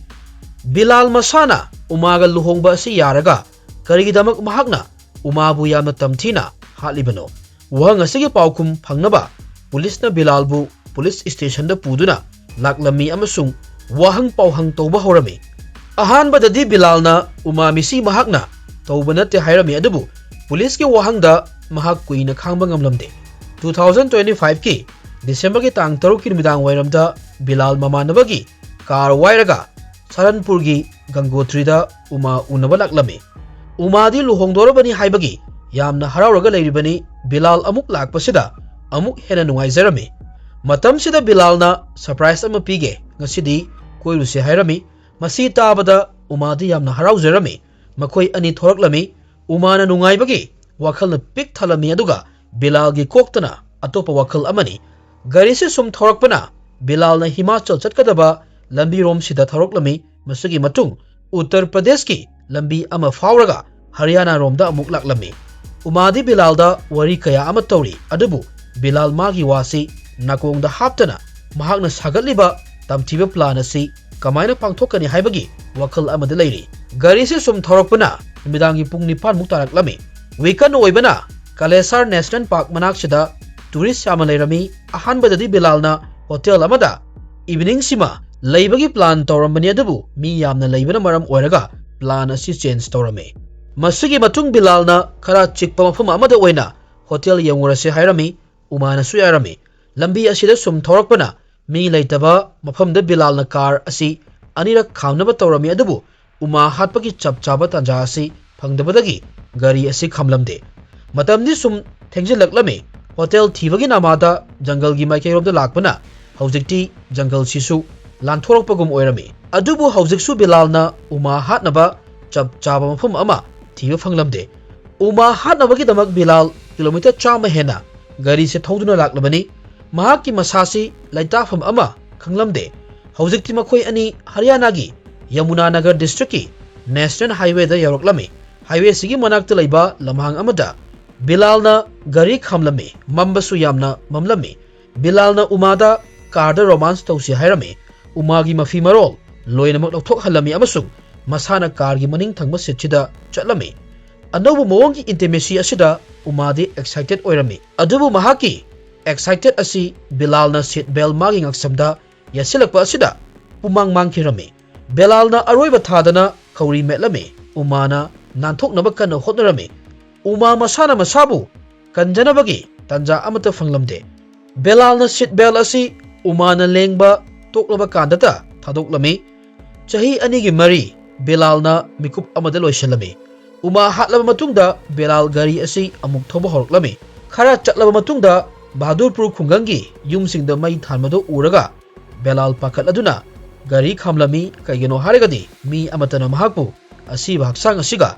ꯕꯤꯂꯥꯜ ꯃꯁꯥꯅ ꯎꯃꯥꯒ ꯂꯨꯍꯣꯡꯕ ꯑꯁꯤ ꯌꯥꯔꯒ ꯀꯔꯤꯒꯤꯗꯃꯛ ꯃꯍꯥꯛꯅ ꯎꯃꯥꯕꯨ ꯌꯥꯝꯅ ꯇꯝꯊꯤꯅ ꯍꯥꯠꯂꯤꯕꯅꯣ? ꯋꯥꯍꯪ ꯑꯁꯤꯒꯤ ꯄꯥꯎꯈꯨꯝ ꯐꯪꯅꯕ ꯄꯨꯂꯤꯁꯅ ꯕꯤꯂꯥꯜꯕꯨ ꯄꯨꯂꯤꯁ ꯁ꯭ꯇꯦꯁꯟꯗ ꯄꯨꯗꯨꯅ ꯂꯥꯛꯂꯝꯃꯤ ꯑꯃꯁꯨꯡ ꯋꯥꯍꯪ ꯄꯥꯎꯍꯪ ꯇꯧꯕ ꯍꯧꯔꯝꯃꯤ꯫ ꯑꯍꯥꯟꯕꯗꯗꯤ ꯕꯤꯂꯥꯜꯅ ꯎꯃꯥ ꯃꯤꯁꯤ ꯃꯍꯥꯛꯅ ꯇꯧꯕ ꯅꯠꯇꯦ ꯍꯥꯏꯔꯝꯃꯤ, ꯑꯗꯨꯕꯨ ꯄꯨꯂꯤꯁꯀꯤ ꯋꯥꯍꯪꯗ ꯃꯍꯥꯛ ꯀꯨꯏꯅ ꯈꯥꯡꯕ ꯉꯝꯂꯝꯗꯦ꯫ ꯇꯨ ꯊꯥꯎꯖꯟ ꯇ꯭ꯋꯦꯟꯇꯤ ꯐꯥꯏꯚꯀꯤ ꯗꯤꯁꯦꯝꯕꯔꯒꯤ ꯇꯥꯡ ꯇꯔꯨꯛꯀꯤ ꯅꯨꯃꯤꯗꯥꯡ ꯋꯥꯏꯔꯝꯗ ꯕꯤꯂꯥꯜ ꯃꯃꯥꯟꯅꯕꯒꯤ ꯀꯥꯔ ꯋꯥꯏꯔꯒ ꯁꯍꯥꯔꯟꯄꯨꯔꯒꯤ ꯒꯪꯒꯣꯇ꯭ꯔꯤꯗ ꯎꯃꯥ ꯎꯅꯕ ꯂꯥꯛꯂꯝꯃꯤ꯫ ꯎꯃꯥꯗꯤ ꯂꯨꯍꯣꯡꯗꯣꯔꯕꯅꯤ ꯍꯥꯏꯕꯒꯤ ꯌꯥꯝꯅ ꯍꯔꯥꯎꯔꯒ ꯂꯩꯔꯤꯕꯅꯤ꯫ ꯕꯤꯂꯥꯜ ꯑꯃꯨꯛ ꯂꯥꯛꯄꯁꯤꯗ ꯑꯃꯨꯛ ꯍꯦꯟꯅ ꯅꯨꯡꯉꯥꯏꯖꯔꯝꯃꯤ꯫ ꯃꯇꯝꯁꯤꯗ ꯕꯤꯂꯥꯜꯅ ꯁꯔꯄ꯭ꯔꯥꯏꯖ ꯑꯃ ꯄꯤꯒꯦ, ꯉꯁꯤꯗꯤ ꯀꯣꯏꯔꯨꯁꯦ ꯍꯥꯏꯔꯝꯃꯤ꯫ ꯃꯁꯤ ꯇꯥꯕꯗ ꯎꯃꯥꯗꯤ ꯌꯥꯝꯅ ꯍꯔꯥꯎꯖꯔꯝꯃꯤ꯫ ꯃꯈꯣꯏ ꯑꯅꯤ ꯊꯣꯔꯛꯂꯝꯃꯤ꯫ ꯎꯃꯥꯅ ꯅꯨꯡꯉꯥꯏꯕꯒꯤ ꯋꯥꯈꯜꯅ ꯄꯤꯛ ꯊꯜꯂꯝꯃꯤ, ꯑꯗꯨꯒ ꯕꯤꯂꯥꯜꯒꯤ ꯀꯣꯛꯇꯅ ꯑꯇꯣꯞꯄ ꯋꯥꯈꯜ ꯑꯃꯅꯤ꯫ ꯒꯥꯔꯤꯁꯤ ꯁꯨꯝ ꯊꯧꯔꯛꯄꯅ ꯕꯤꯂꯥꯜꯅ ꯍꯤꯃꯥꯆꯜ ꯆꯠꯀꯗꯕ ꯂꯝꯕꯤꯔꯣꯝꯁꯤꯗ ꯊꯧꯔꯛꯂꯝꯃꯤ꯫ ꯃꯁꯤꯒꯤ ꯃꯇꯨꯡ ꯎꯠꯇꯔ ꯄ꯭ꯔꯗꯦꯁꯀꯤ ꯂꯝꯕꯤ ꯑꯃ ꯐꯥꯎꯔꯒ ꯍꯔꯤꯌꯥꯅꯥꯔꯣꯝꯗ ꯑꯃꯨꯛ ꯂꯥꯛꯂꯝꯃꯤ꯫ ꯎꯃꯥꯗꯤ ꯕꯤꯂꯥꯜꯗ ꯋꯥꯔꯤ ꯀꯌꯥ ꯑꯃ ꯇꯧꯔꯤ, ꯑꯗꯨꯕꯨ ꯕꯤꯂꯥꯜ ꯃꯥꯒꯤ ꯋꯥꯁꯤ ꯅꯥꯀꯣꯡꯗ ꯍꯥꯞꯇꯅ ꯃꯍꯥꯛꯅ ꯁꯥꯒꯠꯂꯤꯕ ꯇꯝꯊꯤꯕ ꯄ꯭ꯂꯥꯟ ꯑꯁꯤ ꯀꯃꯥꯏꯅ ꯄꯥꯡꯊꯣꯛꯀꯅꯤ ꯍꯥꯏꯕꯒꯤ ꯋꯥꯈꯜ ꯑꯃꯗ ꯂꯩꯔꯤ꯫ ꯒꯥꯔꯤꯁꯤ ꯁꯨꯝ ꯊꯧꯔꯛꯄꯅ ꯅꯨꯃꯤꯗꯥꯡꯒꯤ ꯄꯨꯡ ꯅꯤꯄꯥꯟꯃꯨꯛ ꯇꯥꯔꯛꯂꯝꯃꯤ꯫ ꯋꯤꯀꯟ ꯑꯣꯏꯕꯅ ꯀꯂꯦꯁꯥꯔ ꯅꯦꯁꯅꯦꯜ ꯄꯥꯔꯛ ꯃꯅꯥꯛꯁꯤꯗ ꯇꯨꯔꯤꯁ ꯌꯥꯝꯅ ꯂꯩꯔꯝꯃꯤ꯫ ꯑꯍꯥꯟꯕꯗꯗꯤ ꯕꯤꯂꯥꯜꯅ ꯍꯣꯇꯦꯜ ꯑꯃꯗ ꯏꯚꯤꯅꯤꯡꯁꯤꯃ ꯂꯩꯕꯒꯤ ꯄ꯭ꯂꯥꯟ ꯇꯧꯔꯝꯕꯅꯤ, ꯑꯗꯨꯕꯨ ꯃꯤ ꯌꯥꯝꯅ ꯂꯩꯕꯅ ꯃꯔꯝ ꯑꯣꯏꯔꯒ ꯄ꯭ꯂꯥꯟ ꯑꯁꯤ ꯆꯦꯟꯖ ꯇꯧꯔꯝꯃꯤ꯫ ꯃꯁꯤꯒꯤ ꯃꯇꯨꯡ ꯕꯤꯂꯥꯜꯅ ꯈꯔ ꯆꯤꯛꯄ ꯃꯐꯝ ꯑꯃꯗ ꯑꯣꯏꯅ ꯍꯣꯇꯦꯜ ꯌꯦꯡꯉꯨꯔꯁꯦ ꯍꯥꯏꯔꯝꯃꯤ꯫ ꯎꯃꯥꯅꯁꯨ ꯌꯥꯔꯝꯃꯤ꯫ ꯂꯝꯕꯤ ꯑꯁꯤꯗ ꯁꯨꯝ ꯊꯧꯔꯛꯄꯅ ꯃꯤ ꯂꯩꯇꯕ ꯃꯐꯝꯗ ꯕꯤꯂꯥꯜꯅ ꯀꯥꯔ ꯑꯁꯤ ꯑꯅꯤꯔꯛ ꯈꯥꯝꯅꯕ ꯇꯧꯔꯝꯃꯤ, ꯑꯗꯨꯕꯨ ꯎꯃꯥ ꯍꯥꯠꯄꯒꯤ ꯆꯞ ꯆꯥꯕ ꯇꯥꯟꯖꯥ ꯑꯁꯤ ꯐꯪꯗꯕꯗꯒꯤ ꯒꯥꯔꯤ ꯑꯁꯤ ꯈꯥꯝꯂꯝꯗꯦ꯫ ꯃꯇꯝꯗꯤ ꯁꯨꯝ ꯊꯦꯡꯖꯤꯜꯂꯛꯂꯝꯃꯤ꯫ ꯍꯣꯇꯦꯜ ꯊꯤꯕꯒꯤ ꯅꯃꯥꯗ ꯖꯪꯒꯜꯒꯤ ꯃꯥꯏꯀꯩꯔꯣꯝꯗ ꯂꯥꯛꯄꯅ ꯍꯧꯖꯤꯛꯇꯤ ꯖꯪꯒꯜꯁꯤꯁꯨ ꯂꯥꯟꯊꯣꯔꯛꯄꯒꯨꯝ ꯑꯣꯏꯔꯝꯃꯤ꯫ ꯑꯗꯨꯕꯨ ꯍꯧꯖꯤꯛꯁꯨ ꯕꯤꯂꯥꯜꯅ ꯎꯃꯥ ꯍꯥꯠꯅꯕ ꯆꯞ ꯆꯥꯕ ꯃꯐꯝ ꯑꯃ ꯊꯤꯕ ꯐꯪꯂꯝꯗꯦ꯫ ꯎꯃꯥ ꯍꯥꯠꯅꯕꯒꯤꯗꯃꯛ ꯕꯤꯂꯥꯜ ꯀꯤꯂꯣꯃꯤꯇꯔ ꯆꯥꯝꯃ ꯍꯦꯟꯅ ꯒꯥꯔꯤꯁꯦ ꯊꯧꯗꯨꯅ ꯂꯥꯛꯂꯕꯅꯤ꯫ ꯃꯍꯥꯛꯀꯤ ꯃꯁꯥꯁꯤ ꯂꯩꯇꯥꯐꯝ ꯑꯃ ꯈꯪꯂꯝꯗꯦ꯫ ꯍꯧꯖꯤꯛꯇꯤ ꯃꯈꯣꯏ ꯑꯅꯤ ꯍꯔꯤꯌꯥꯅꯥꯒꯤ ꯌꯃꯨꯅꯥ ꯅꯒꯔ ꯗꯤꯁꯇ꯭ꯔꯤꯛꯀꯤ ꯅꯦꯁꯅꯦꯜ ꯍꯥꯏꯋꯦꯗ ꯌꯧꯔꯛꯂꯝꯃꯤ꯫ ꯍꯥꯏꯋꯦꯁꯤꯒꯤ ꯃꯅꯥꯛꯇ ꯂꯩꯕ ꯂꯝꯍꯥꯡ ꯑꯃꯗ ꯕꯤꯂꯥꯜꯅ ꯒꯥꯔꯤ ꯈꯥꯝꯂꯝꯃꯤ꯫ ꯃꯝꯕꯁꯨ ꯌꯥꯝꯅ ꯃꯝꯂꯝꯃꯤ꯫ ꯕꯤꯂꯥꯜꯅ ꯎꯃꯥꯗ ꯀꯥꯔꯗ ꯔꯣꯃꯥꯟꯁ ꯇꯧꯁꯤ ꯍꯥꯏꯔꯝꯃꯤ꯫ ꯎꯃꯥꯒꯤ ꯃꯐꯤ ꯃꯔꯣꯜ ꯂꯣꯏꯅꯃꯛ ꯂꯧꯊꯣꯛꯍꯜꯂꯝꯃꯤ ꯑꯃꯁꯨꯡ ꯃꯁꯥꯅ ꯀꯥꯔꯒꯤ ꯃꯅꯤꯡ ꯊꯪꯕ ꯁꯤꯠꯁꯤꯗ ꯆꯠꯂꯝꯃꯤ꯫ ꯑꯅꯧꯕ ꯃꯑꯣꯡꯒꯤ ꯏꯟꯇꯤꯃꯦꯁꯤ ꯑꯁꯤꯗ ꯎꯃꯥꯗꯤ ꯑꯦꯛꯁꯥꯏꯇꯦꯗ ꯑꯣꯏꯔꯝꯃꯤ꯫ ꯑꯗꯨꯕꯨ ꯃꯍꯥꯛꯀꯤ ꯑꯦꯛꯁꯥꯏꯇꯦꯗ ꯑꯁꯤ ꯕꯤꯂꯥꯜꯅ ꯁꯤꯠ ꯕꯦꯜ ꯃꯥꯒꯤ ꯉꯛꯁꯝꯗ ꯌꯦꯠꯁꯤꯜꯂꯛꯄ ꯑꯁꯤꯗ ꯄꯨꯃꯥꯡ ꯃꯥꯡꯈꯤꯔꯝꯃꯤ꯫ ꯕꯦꯂꯥꯜꯅ ꯑꯔꯣꯏꯕ ꯊꯥꯗꯅ ꯈꯧꯔꯤ ꯃꯦꯠꯂꯝꯃꯤ꯫ ꯎꯃꯥꯅ ꯅꯥꯟꯊꯣꯛꯅꯕ ꯀꯟꯅ ꯍꯣꯠꯅꯔꯝꯃꯤ꯫ ꯎꯃꯥ ꯃꯁꯥꯅ ꯃꯁꯥꯕꯨ ꯀꯟꯖꯅꯕꯒꯤ ꯇꯥꯟꯖꯥ ꯑꯃꯠꯇ ꯐꯪꯂꯝꯗꯦ꯫ ꯕꯦꯂꯥꯜꯅ ꯁꯤꯠ ꯕꯦꯜ ꯑꯁꯤ ꯎꯃꯥꯅ ꯂꯦꯡꯕ ꯇꯣꯛꯂꯕ ꯀꯥꯟꯗꯇ ꯊꯥꯗꯣꯛꯂꯝꯃꯤ꯫ ꯆꯍꯤ ꯑꯅꯤꯒꯤ ꯃꯔꯤ ꯕꯦꯂꯥꯜꯅ ꯃꯤꯀꯨꯞ ꯑꯃꯗ ꯂꯣꯏꯁꯤꯜꯂꯝꯃꯤ꯫ ꯎꯃꯥ ꯍꯥꯠꯂꯕ ꯃꯇꯨꯡꯗ ꯕꯦꯂꯥꯜ ꯒꯥꯔꯤ ꯑꯁꯤ ꯑꯃꯨꯛ ꯊꯧꯕ ꯍꯧꯔꯛꯂꯝꯃꯤ꯫ ꯈꯔ ꯆꯠꯂꯕ ꯃꯇꯨꯡꯗ ꯕꯍꯥꯗꯨꯔꯄꯨꯔ ꯈꯨꯡꯒꯪꯒꯤ ꯌꯨꯝꯁꯤꯡꯗ ꯃꯩ ꯊꯥꯟꯕꯗꯨ ꯎꯔꯒ ꯕꯦꯂꯥꯜ ꯄꯥꯈꯠꯂꯗꯨꯅ ꯒꯥꯔꯤ ꯈꯥꯝꯂꯝꯃꯤ꯫ ꯀꯩꯒꯤꯅꯣ ꯍꯥꯏꯔꯒꯗꯤ ꯃꯤ ꯑꯃꯠꯇꯅ ꯃꯍꯥꯛꯄꯨ ꯑꯁꯤꯕ ꯍꯛꯆꯥꯡ ꯑꯁꯤꯒ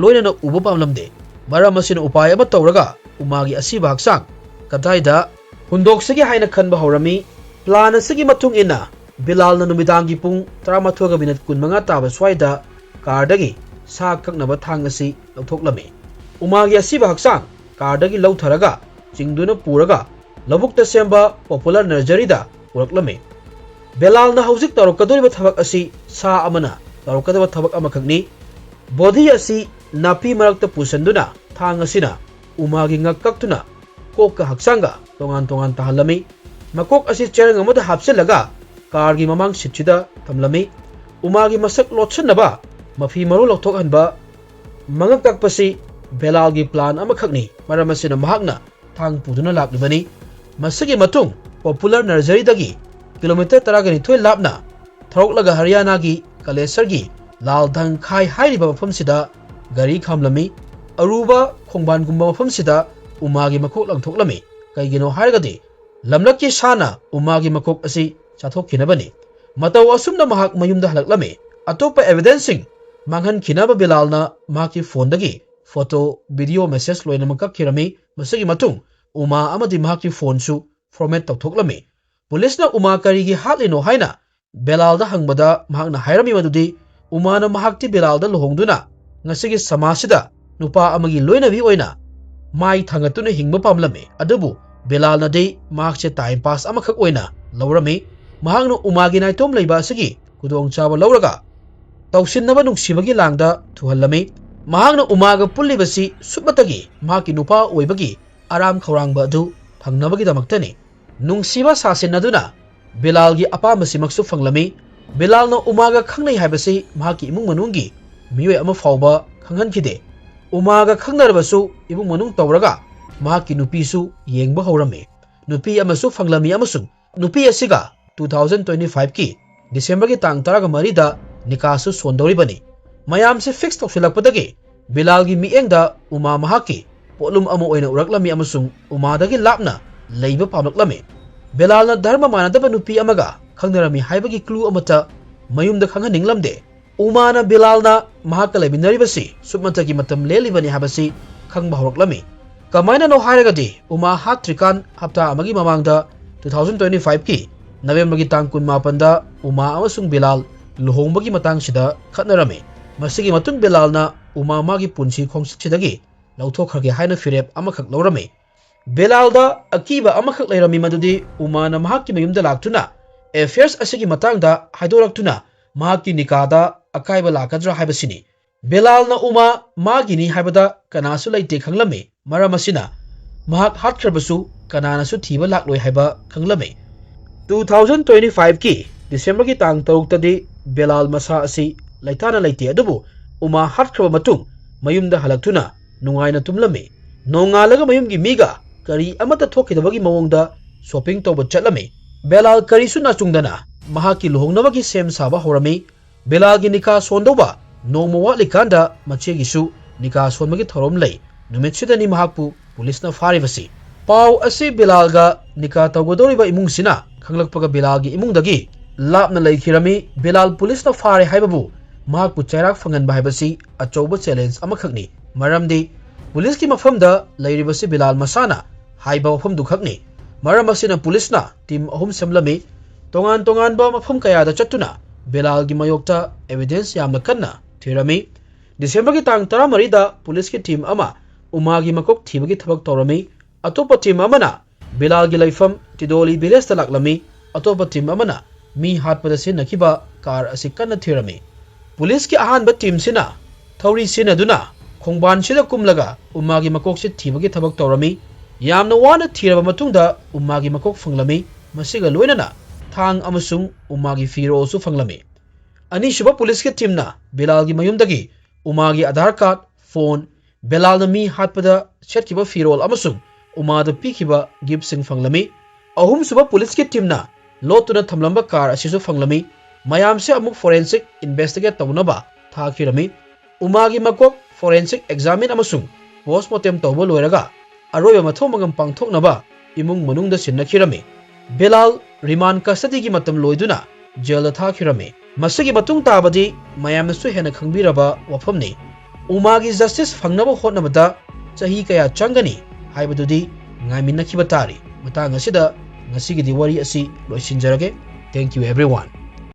ꯂꯣꯏꯅꯅ ꯎꯕ ꯄꯥꯝꯂꯝꯗꯦ꯫ ꯃꯔꯝ ꯑꯁꯤꯅ ꯎꯄꯥꯏ ꯑꯃ ꯇꯧꯔꯒ ꯎꯃꯥꯒꯤ ꯑꯁꯤꯕ ꯍꯛꯆꯥꯡ ꯀꯗꯥꯏꯗ ꯍꯨꯟꯗꯣꯛꯁꯤꯒꯦ ꯍꯥꯏꯅ ꯈꯟꯕ ꯍꯧꯔꯝꯃꯤ꯫ ꯄ꯭ꯂꯥꯟ ꯑꯁꯤꯒꯤ ꯃꯇꯨꯡ ꯏꯟꯅ ꯕꯤꯂꯥꯜꯅ ꯅꯨꯃꯤꯗꯥꯡꯒꯤ ꯄꯨꯡ ꯇꯔꯥꯃꯥꯊꯣꯏꯒ ꯃꯤꯅꯠ ꯀꯨꯟꯃꯉꯥ ꯇꯥꯕ ꯁ꯭ꯋꯥꯏꯗ ꯀꯥꯔꯗꯒꯤ ꯁꯥ ꯀꯛꯅꯕ ꯊꯥꯡ ꯑꯁꯤ ꯂꯧꯊꯣꯛꯂꯝꯃꯤ꯫ ꯎꯃꯥꯒꯤ ꯑꯁꯤꯕ ꯍꯛꯆꯥꯡ ꯀꯥꯔꯗꯒꯤ ꯂꯧꯊꯔꯒ ꯆꯤꯡꯗꯨꯅ ꯄꯨꯔꯒ ꯂꯧꯕꯨꯛꯇ ꯁꯦꯝꯕ ꯄꯣꯄꯨꯂꯔ ꯅꯔꯖꯔꯤꯗ ꯄꯨꯔꯛꯂꯝꯃꯤ꯫ ꯕꯦꯂꯥꯜꯅ ꯍꯧꯖꯤꯛ ꯇꯧꯔꯛꯀꯗꯧꯔꯤꯕ ꯊꯕꯛ ꯑꯁꯤ ꯁꯥ ꯑꯃꯅ ꯇꯧꯔꯛꯀꯗꯕ ꯊꯕꯛ ꯑꯃꯈꯛꯅꯤ꯫ ꯕꯣꯗꯤ ꯑꯁꯤ ꯅꯥꯄꯤ ꯃꯔꯛꯇ ꯄꯨꯁꯤꯟꯗꯨꯅ ꯊꯥꯡ ꯑꯁꯤꯅ ꯎꯃꯥꯒꯤ ꯉꯛ ꯀꯛꯇꯨꯅ ꯀꯣꯛꯀ ꯍꯛꯆꯥꯡꯒ ꯇꯣꯉꯥꯟ ꯇꯣꯉꯥꯟ ꯇꯥꯍꯜꯂꯝꯃꯤ꯫ ꯃꯀꯣꯛ ꯑꯁꯤ ꯆꯦꯔꯪ ꯑꯃꯗ ꯍꯥꯞꯆꯤꯜꯂꯒ ꯀꯥꯔꯒꯤ ꯃꯃꯥꯡ ꯁꯤꯠꯁꯤꯗ ꯊꯝꯂꯝꯃꯤ꯫ ꯎꯃꯥꯒꯤ ꯃꯁꯛ ꯂꯣꯠꯁꯤꯟꯅꯕ ꯃꯐꯤ ꯃꯔꯣꯜ ꯂꯧꯊꯣꯛꯍꯟꯕ, ꯃꯉꯛ ꯀꯛꯄꯁꯤ ꯕꯦꯂꯥꯜꯒꯤ ꯄ꯭ꯂꯥꯟ ꯑꯃꯈꯛꯅꯤ꯫ ꯃꯔꯝ ꯑꯁꯤꯅ ꯃꯍꯥꯛꯅ ꯊꯥꯡ ꯄꯨꯗꯨꯅ ꯂꯥꯛꯂꯤꯕꯅꯤ꯫ ꯃꯁꯤꯒꯤ ꯃꯇꯨꯡ ꯄꯣꯄꯨꯂꯔ ꯅꯔꯖꯔꯤꯗꯒꯤ ꯀꯤꯂꯣꯃꯤꯇꯔ ꯇꯔꯥꯒ ꯅꯤꯊꯣꯏ ꯂꯥꯞꯅ ꯊꯧꯔꯛꯂꯒ ꯍꯔꯤꯌꯥꯅꯥꯒꯤ ꯀꯂꯦꯁꯔꯒꯤ ꯂꯥꯜ ꯙꯪꯈꯥꯏ ꯍꯥꯏꯔꯤꯕ ꯃꯐꯝꯁꯤꯗ ꯒꯥꯔꯤ ꯈꯥꯝꯂꯝꯃꯤ꯫ ꯑꯔꯨꯕ ꯈꯣꯡꯕꯥꯟꯒꯨꯝꯕ ꯃꯐꯝꯁꯤꯗ ꯎꯃꯥꯒꯤ ꯃꯀꯣꯛ ꯂꯪꯊꯣꯛꯂꯝꯃꯤ꯫ ꯀꯩꯒꯤꯅꯣ ꯍꯥꯏꯔꯒꯗꯤ ꯂꯝꯂꯛꯀꯤ ꯁꯥꯅ ꯎꯃꯥꯒꯤ ꯃꯀꯣꯛ ꯑꯁꯤ ꯆꯥꯊꯣꯛꯈꯤꯅꯕꯅꯤ꯫ ꯃꯇꯧ ꯑꯁꯨꯝꯅ ꯃꯍꯥꯛ ꯃꯌꯨꯝꯗ ꯍꯜꯂꯛꯂꯝꯃꯤ꯫ ꯑꯇꯣꯞꯄ ꯑꯦꯚꯤꯗꯦꯟꯁꯁꯤꯡ ꯃꯥꯡꯍꯟꯈꯤꯅꯕ ꯕꯤꯂꯥꯜꯅ ꯃꯍꯥꯛꯀꯤ ꯐꯣꯟꯗꯒꯤ ꯐꯣꯇꯣ, ꯚꯤꯗꯤꯑꯣ, ꯃꯦꯁꯦꯖ ꯂꯣꯏꯅꯃꯛ ꯀꯛꯈꯤꯔꯝꯃꯤ꯫ ꯃꯁꯤꯒꯤ ꯃꯇꯨꯡ ꯎꯃꯥ ꯑꯃꯗꯤ ꯃꯍꯥꯛꯀꯤ ꯐꯣꯟꯁꯨ ꯐꯣꯔꯃꯦꯠ ꯇꯧꯊꯣꯛꯂꯝꯃꯤ꯫ ꯄꯨꯂꯤꯁꯅ ꯎꯃꯥ ꯀꯔꯤꯒꯤ ꯍꯥꯠꯂꯤꯅꯣ ꯍꯥꯏꯅ ꯕꯦꯂꯥꯜꯗ ꯍꯪꯕꯗ ꯃꯍꯥꯛꯅ ꯍꯥꯏꯔꯝꯃꯤ ꯃꯗꯨꯗꯤ ꯎꯃꯥꯅ ꯃꯍꯥꯛꯇꯤ ꯕꯤꯂꯥꯜꯗ ꯂꯨꯍꯣꯡꯗꯨꯅ ꯉꯁꯤꯒꯤ ꯁꯃꯥꯖꯁꯤꯗ ꯅꯨꯄꯥ ꯑꯃꯒꯤ ꯂꯣꯏꯅꯕꯤ ꯑꯣꯏꯅ ꯃꯥꯏ ꯊꯥꯡꯒꯠꯇꯨꯅ ꯍꯤꯡꯕ ꯄꯥꯝꯂꯝꯃꯤ꯫ ꯑꯗꯨꯕꯨ ꯕꯤꯂꯥꯜꯅꯗꯤ ꯃꯍꯥꯛꯁꯦ ꯇꯥꯏꯝ ꯄꯥꯁ ꯑꯃꯈꯛ ꯑꯣꯏꯅ ꯂꯧꯔꯝꯃꯤ꯫ ꯃꯍꯥꯛꯅ ꯎꯃꯥꯒꯤ ꯅꯥꯏꯇꯣꯝ ꯂꯩꯕ ꯑꯁꯤꯒꯤ ꯈꯨꯗꯣꯡꯆꯥꯕ ꯂꯧꯔꯒ ꯇꯧꯁꯤꯟꯅꯕ ꯅꯨꯡꯁꯤꯕꯒꯤ ꯂꯥꯡꯗ ꯊꯨꯍꯜꯂꯝꯃꯤ꯫ ꯃꯍꯥꯛꯅ ꯎꯃꯥꯒ ꯄꯨꯜꯂꯤꯕꯁꯤ ꯁꯨꯞꯅꯇꯒꯤ ꯃꯍꯥꯛꯀꯤ ꯅꯨꯄꯥ ꯑꯣꯏꯕꯒꯤ ꯑꯔꯥꯝ ꯈꯧꯔꯥꯡꯕ ꯑꯗꯨ ꯐꯪꯅꯕꯒꯤꯗꯃꯛꯇꯅꯤ꯫ ꯅꯨꯡꯁꯤꯕ ꯁꯥꯁꯤꯟꯅꯗꯨꯅ ꯕꯤꯂꯥꯜꯒꯤ ꯑꯄꯥꯝꯕꯁꯤꯃꯛꯁꯨ ꯐꯪꯂꯝꯃꯤ꯫ ꯕꯤꯂꯥꯜꯅ ꯎꯃꯥꯒ ꯈꯪꯅꯩ ꯍꯥꯏꯕꯁꯤ ꯃꯍꯥꯛꯀꯤ ꯏꯃꯨꯡ ꯃꯅꯨꯡꯒꯤ ꯃꯤꯑꯣꯏ ꯑꯃ ꯐꯥꯎꯕ ꯈꯪꯍꯟꯈꯤꯗꯦ꯫ ꯎꯃꯥꯒ ꯈꯪꯅꯔꯕꯁꯨ ꯏꯃꯨꯡ ꯃꯅꯨꯡ ꯇꯧꯔꯒ ꯃꯍꯥꯛꯀꯤ ꯅꯨꯄꯤꯁꯨ ꯌꯦꯡꯕ ꯍꯧꯔꯝꯃꯤ꯫ ꯅꯨꯄꯤ ꯑꯃꯁꯨ ꯐꯪꯂꯝꯃꯤ ꯑꯃꯁꯨꯡ ꯅꯨꯄꯤ ꯑꯁꯤꯒ ꯇꯨ ꯊꯥꯎꯖꯟ ꯇ꯭ꯋꯦꯟꯇꯤ ꯐꯥꯏꯚꯀꯤ ꯗꯤꯁꯦꯝꯕꯔꯒꯤ ꯇꯥꯡ ꯇꯔꯥꯃꯔꯤꯗ ꯅꯤꯀꯥꯁꯨ ꯁꯣꯟꯗꯧꯔꯤꯕꯅꯤ꯫ ꯃꯌꯥꯝꯁꯤ ꯐꯤꯛꯁ ꯇꯧꯁꯤꯜꯂꯛꯄꯗꯒꯤ ꯕꯤꯂꯥꯜꯒꯤ ꯃꯤꯠꯌꯦꯡꯗ ꯎꯃꯥ ꯃꯍꯥꯛꯀꯤ ꯄꯣꯠꯂꯨꯝ ꯑꯃ ꯑꯣꯏꯅ ꯎꯔꯛꯂꯝꯃꯤ ꯑꯃꯁꯨꯡ ꯎꯃꯥꯗꯒꯤ ꯂꯥꯞꯅ ꯂꯩꯕ ꯄꯥꯝꯂꯛꯂꯝꯃꯤ꯫ ꯕꯤꯂꯥꯜꯅ ꯙꯔꯃ ꯃꯥꯟꯅꯗꯕ ꯅꯨꯄꯤ ꯑꯃꯒ ꯈꯪꯅꯔꯝꯃꯤ ꯍꯥꯏꯕꯒꯤ ꯀ꯭ꯂꯨ ꯑꯃꯠꯇ ꯃꯌꯨꯝꯗ ꯈꯪꯍꯟꯅꯤꯡꯂꯝꯗꯦ꯫ ꯎꯃꯥꯅ ꯕꯤꯂꯥꯜꯅ ꯃꯍꯥꯛꯀ ꯂꯩꯃꯤꯟꯅꯔꯤꯕꯁꯤ ꯁꯨꯞꯅꯇꯒꯤ ꯃꯇꯝ ꯂꯦꯜꯂꯤꯕꯅꯤ ꯍꯥꯏꯕꯁꯤ ꯈꯪꯕ ꯍꯧꯔꯛꯂꯝꯃꯤ꯫ ꯀꯃꯥꯏꯅꯅꯣ ꯍꯥꯏꯔꯒꯗꯤ ꯎꯃꯥ ꯍꯥꯠꯇ꯭ꯔꯤꯀꯥꯟ ꯍꯞꯇꯥ ꯑꯃꯒꯤ ꯃꯃꯥꯡꯗ ꯇꯨ ꯊꯥꯎꯖꯟ ꯇ꯭ꯋꯦꯟꯇꯤ ꯐꯥꯏꯚꯀꯤ ꯅꯕꯦꯝꯕꯔꯒꯤ ꯇꯥꯡ ꯀꯨꯟꯃꯥꯄꯟꯗ ꯎꯃꯥ ꯑꯃꯁꯨꯡ ꯕꯤꯂꯥꯜ ꯂꯨꯍꯣꯡꯕꯒꯤ ꯃꯇꯥꯡꯁꯤꯗ ꯈꯠꯅꯔꯝꯃꯤ꯫ ꯃꯁꯤꯒꯤ ꯃꯇꯨꯡ ꯕꯤꯂꯥꯜꯅ ꯎꯃꯥ ꯃꯥꯒꯤ ꯄꯨꯟꯁꯤ ꯈꯣꯡꯆꯠꯁꯤꯗꯒꯤ ꯂꯧꯊꯣꯛꯈ꯭ꯔꯒꯦ ꯍꯥꯏꯅ ꯐꯤꯔꯦꯞ ꯑꯃꯈꯛ ꯂꯧꯔꯝꯃꯤ꯫ ꯕꯤꯂꯥꯜꯗ ꯑꯀꯤꯕ ꯑꯃꯈꯛ ꯂꯩꯔꯝꯃꯤ, ꯃꯗꯨꯗꯤ ꯎꯃꯥꯅ ꯃꯍꯥꯛꯀꯤ ꯃꯌꯨꯝꯗ ꯂꯥꯛꯇꯨꯅ ꯑꯦꯐꯤꯌꯔꯁ ꯑꯁꯤꯒꯤ ꯃꯇꯥꯡꯗ ꯍꯥꯏꯗꯣꯔꯛꯇꯨꯅ ꯃꯍꯥꯛꯀꯤ ꯅꯤꯀꯥꯗ ꯑꯀꯥꯏꯕ ꯂꯥꯛꯀꯗ꯭ꯔꯥ ꯍꯥꯏꯕꯁꯤꯅꯤ꯫ ꯕꯤꯂꯥꯜꯅ ꯎꯃꯥ ꯃꯥꯒꯤꯅꯤ ꯍꯥꯏꯕꯗ ꯀꯅꯥꯁꯨ ꯂꯩꯇꯦ ꯈꯪꯂꯝꯃꯤ꯫ ꯃꯔꯝ ꯑꯁꯤꯅ ꯃꯍꯥꯛ ꯍꯥꯠꯈ꯭ꯔꯕꯁꯨ ꯀꯅꯥꯅꯁꯨ ꯊꯤꯕ ꯂꯥꯛꯂꯣꯏ ꯍꯥꯏꯕ ꯈꯪꯂꯝꯃꯤ꯫ ꯇꯨ ꯊꯥꯎꯖꯟ ꯇ꯭ꯋꯦꯟꯇꯤ ꯐꯥꯏꯚꯀꯤ ꯗꯤꯁꯦꯝꯕꯔꯒꯤ ꯇꯥꯡ ꯇꯔꯨꯛꯇꯗꯤ ꯕꯤꯂꯥꯜ ꯃꯁꯥ ꯑꯁꯤ ꯂꯩꯇꯥꯅ ꯂꯩꯇꯦ, ꯑꯗꯨꯕꯨ ꯎꯃꯥ ꯍꯥꯠꯈ꯭ꯔꯕ ꯃꯇꯨꯡ ꯃꯌꯨꯝꯗ ꯍꯜꯂꯛꯇꯨꯅ ꯅꯨꯡꯉꯥꯏꯅ ꯇꯨꯝꯂꯝꯃꯤ꯫ ꯅꯣꯡꯉꯥꯜꯂꯒ ꯃꯌꯨꯝꯒꯤ ꯃꯤꯒ ꯀꯔꯤ ꯑꯃꯠꯇ ꯊꯣꯛꯈꯤꯗꯕꯒꯤ ꯃꯑꯣꯡꯗ ꯁꯣꯄꯤꯡ ꯇꯧꯕ ꯆꯠꯂꯝꯃꯤ꯫ ꯕꯤꯂꯥꯜ ꯀꯔꯤꯁꯨ ꯅꯥꯆꯨꯡꯗꯅ ꯃꯍꯥꯛꯀꯤ ꯂꯨꯍꯣꯡꯅꯕꯒꯤ ꯁꯦꯝ ꯁꯥꯕ ꯍꯧꯔꯝꯃꯤ꯫ ꯕꯤꯂꯥꯜꯒꯤ ꯅꯤꯀꯥ ꯁꯣꯟꯗꯧꯕ ꯅꯣꯡꯃ ꯋꯥꯠꯂꯤꯀꯥꯟꯗ ꯃꯆꯦꯒꯤꯁꯨ ꯅꯤꯀꯥ ꯁꯣꯟꯕꯒꯤ ꯊꯧꯔꯝ ꯂꯩ꯫ ꯅꯨꯃꯤꯠꯁꯤꯗꯅꯤ ꯃꯍꯥꯛꯄꯨ ꯄꯨꯂꯤꯁꯅ ꯐꯥꯔꯤꯕꯁꯤ꯫ ꯄꯥꯎ ꯑꯁꯤ ꯕꯤꯂꯥꯜꯒ ꯅꯤꯀꯥ ꯇꯧꯒꯗꯧꯔꯤꯕ ꯏꯃꯨꯡꯁꯤꯅ ꯈꯪꯂꯛꯄꯒ ꯕꯤꯂꯥꯜꯒꯤ ꯏꯃꯨꯡꯗꯒꯤ ꯂꯥꯞꯅ ꯂꯩꯈꯤꯔꯝꯃꯤ꯫ ꯕꯤꯂꯥꯜ ꯄꯨꯂꯤꯁꯅ ꯐꯥꯔꯦ ꯍꯥꯏꯕꯕꯨ ꯃꯍꯥꯛꯄꯨ ꯆꯩꯔꯥꯛ ꯐꯪꯍꯟꯕ ꯍꯥꯏꯕꯁꯤ ꯑꯆꯧꯕ ꯆꯦꯂꯦꯟꯖ ꯑꯃꯈꯛꯅꯤ꯫ ꯃꯔꯝꯗꯤ ꯄꯨꯂꯤꯁꯀꯤ ꯃꯐꯝꯗ ꯂꯩꯔꯤꯕꯁꯤ ꯕꯤꯂꯥꯜ ꯃꯁꯥꯅ ꯍꯥꯏꯕ ꯋꯥꯐꯝꯗꯨꯈꯛꯅꯤ꯫ ꯃꯔꯝ ꯑꯁꯤꯅ ꯄꯨꯂꯤꯁꯅ ꯇꯤꯝ ꯑꯍꯨꯝ ꯁꯦꯝꯂꯝꯃꯤ꯫ ꯇꯣꯉꯥꯟ ꯇꯣꯉꯥꯟꯕ ꯃꯐꯝ ꯀꯌꯥꯗ ꯆꯠꯇꯨꯅ ꯕꯤꯂꯥꯜꯒꯤ ꯃꯥꯌꯣꯛꯇ evidence ꯌꯥꯝꯅ ꯀꯟꯅ ꯊꯤꯔꯝꯃꯤ꯫ ꯗꯤꯁꯦꯝꯕꯔꯒꯤ ꯇꯥꯡ ꯇꯔꯥꯃꯔꯤꯗ ꯄꯨꯂꯤꯁꯀꯤ team ꯑꯃ ꯎꯃꯥꯒꯤ ꯃꯀꯣꯛ ꯊꯤꯕꯒꯤ ꯊꯕꯛ ꯇꯧꯔꯝꯃꯤ꯫ ꯑꯇꯣꯞꯄ team ꯑꯃꯅ ꯕꯤꯂꯥꯜꯒꯤ ꯂꯩꯐꯝ ꯇꯤꯗꯣꯂꯤ villageꯇ ꯂꯥꯛꯂꯝꯃꯤ꯫ ꯑꯇꯣꯞꯄ team ꯑꯃꯅ ꯃꯤ ꯍꯥꯠꯄꯗ ꯁꯤꯖꯤꯟꯅꯈꯤꯕ car ꯑꯁꯤ ꯀꯟꯅ ꯊꯤꯔꯝꯃꯤ꯫ ꯄꯨꯂꯤꯁꯀꯤ ꯑꯍꯥꯟꯕ teamꯁꯤꯅ ꯊꯧꯔꯤ ꯁꯤꯖꯤꯟꯅꯗꯨꯅ ꯈꯣꯡꯕꯥꯟꯁꯤꯗ ꯀꯨꯝꯂꯒ ꯎꯃꯥꯒꯤ ꯃꯀꯣꯛꯁꯤ ꯊꯤꯕꯒꯤ ꯊꯕꯛ ꯇꯧꯔꯝꯃꯤ꯫ ꯌꯥꯝꯅ ꯋꯥꯅ ꯊꯤꯔꯕ ꯃꯇꯨꯡꯗ ꯎꯃꯥꯒꯤ ꯃꯀꯣꯛ ꯐꯪꯂꯝꯃꯤ꯫ ꯃꯁꯤꯒ ꯂꯣꯏꯅꯅ ꯊꯥꯡ ꯑꯃꯁꯨꯡ ꯎꯃꯥꯒꯤ ꯐꯤꯔꯣꯜꯁꯨ ꯐꯪꯂꯝꯃꯤ꯫ ꯑꯅꯤꯁꯨꯕ ꯄꯨꯂꯤꯁꯀꯤ teamꯅ ꯕꯤꯂꯥꯜꯒꯤ ꯃꯌꯨꯝꯗꯒꯤ ꯎꯃꯥꯒꯤ Aadhaar card, phone, ꯕꯤꯂꯥꯜꯅ ꯃꯤ ꯍꯥꯠꯄꯗ ꯁꯦꯠꯈꯤꯕ ꯐꯤꯔꯣꯜ ꯑꯃꯁꯨꯡ ꯎꯃꯥꯗ ꯄꯤꯈꯤꯕ giftꯁꯤꯡ ꯐꯪꯂꯝꯃꯤ꯫ ꯑꯍꯨꯝꯁꯨꯕ ꯄꯨꯂꯤꯁꯀꯤ teamꯅ ꯂꯣꯠꯇꯨꯅ ꯊꯝꯂꯝꯕ car ꯑꯁꯤꯁꯨ ꯐꯪꯂꯝꯃꯤ꯫ ꯃꯌꯥꯝꯁꯦ ꯑꯃꯨꯛ forensic investigate ꯇꯧꯅꯕ ꯊꯥꯈꯤꯔꯝꯃꯤ꯫ ꯎꯃꯥꯒꯤ ꯃꯀꯣꯛ forensic examine ꯑꯃꯁꯨꯡ postmortem ꯇꯧꯕ ꯂꯣꯏꯔꯒ ꯑꯔꯣꯏꯕ ꯃꯊꯧ ꯃꯉꯝ ꯄꯥꯡꯊꯣꯛꯅꯕ ꯏꯃꯨꯡ ꯃꯅꯨꯡꯗ ꯁꯤꯟꯅꯈꯤꯔꯝꯃꯤ꯫ ꯕꯤꯂꯥꯜ remand custodyꯒꯤ ꯃꯇꯝ ꯂꯣꯏꯗꯨꯅ jailꯗ ꯊꯥꯈꯤꯔꯝꯃꯤ꯫ ꯃꯁꯤꯒꯤ ꯃꯇꯨꯡ ꯇꯥꯕꯗꯤ ꯃꯌꯥꯝꯅꯁꯨ ꯍꯦꯟꯅ ꯈꯪꯕꯤꯔꯕ ꯋꯥꯐꯝꯅꯤ꯫ ꯎꯃꯥꯒꯤ justice ꯐꯪꯅꯕ ꯍꯣꯠꯅꯕꯗ ꯆꯍꯤ ꯀꯌꯥ ꯆꯪꯒꯅꯤ ꯍꯥꯏꯕꯗꯨꯗꯤ ꯉꯥꯏꯃꯤꯟꯅꯈꯤꯕ ꯇꯥꯔꯤ꯫ ꯃꯇꯥꯡ ꯑꯁꯤꯗ ꯉꯁꯤꯒꯤꯗꯤ ꯋꯥꯔꯤ ꯑꯁꯤ ꯂꯣꯏꯁꯤꯟꯖꯔꯒꯦ꯫ Thank you everyone꯫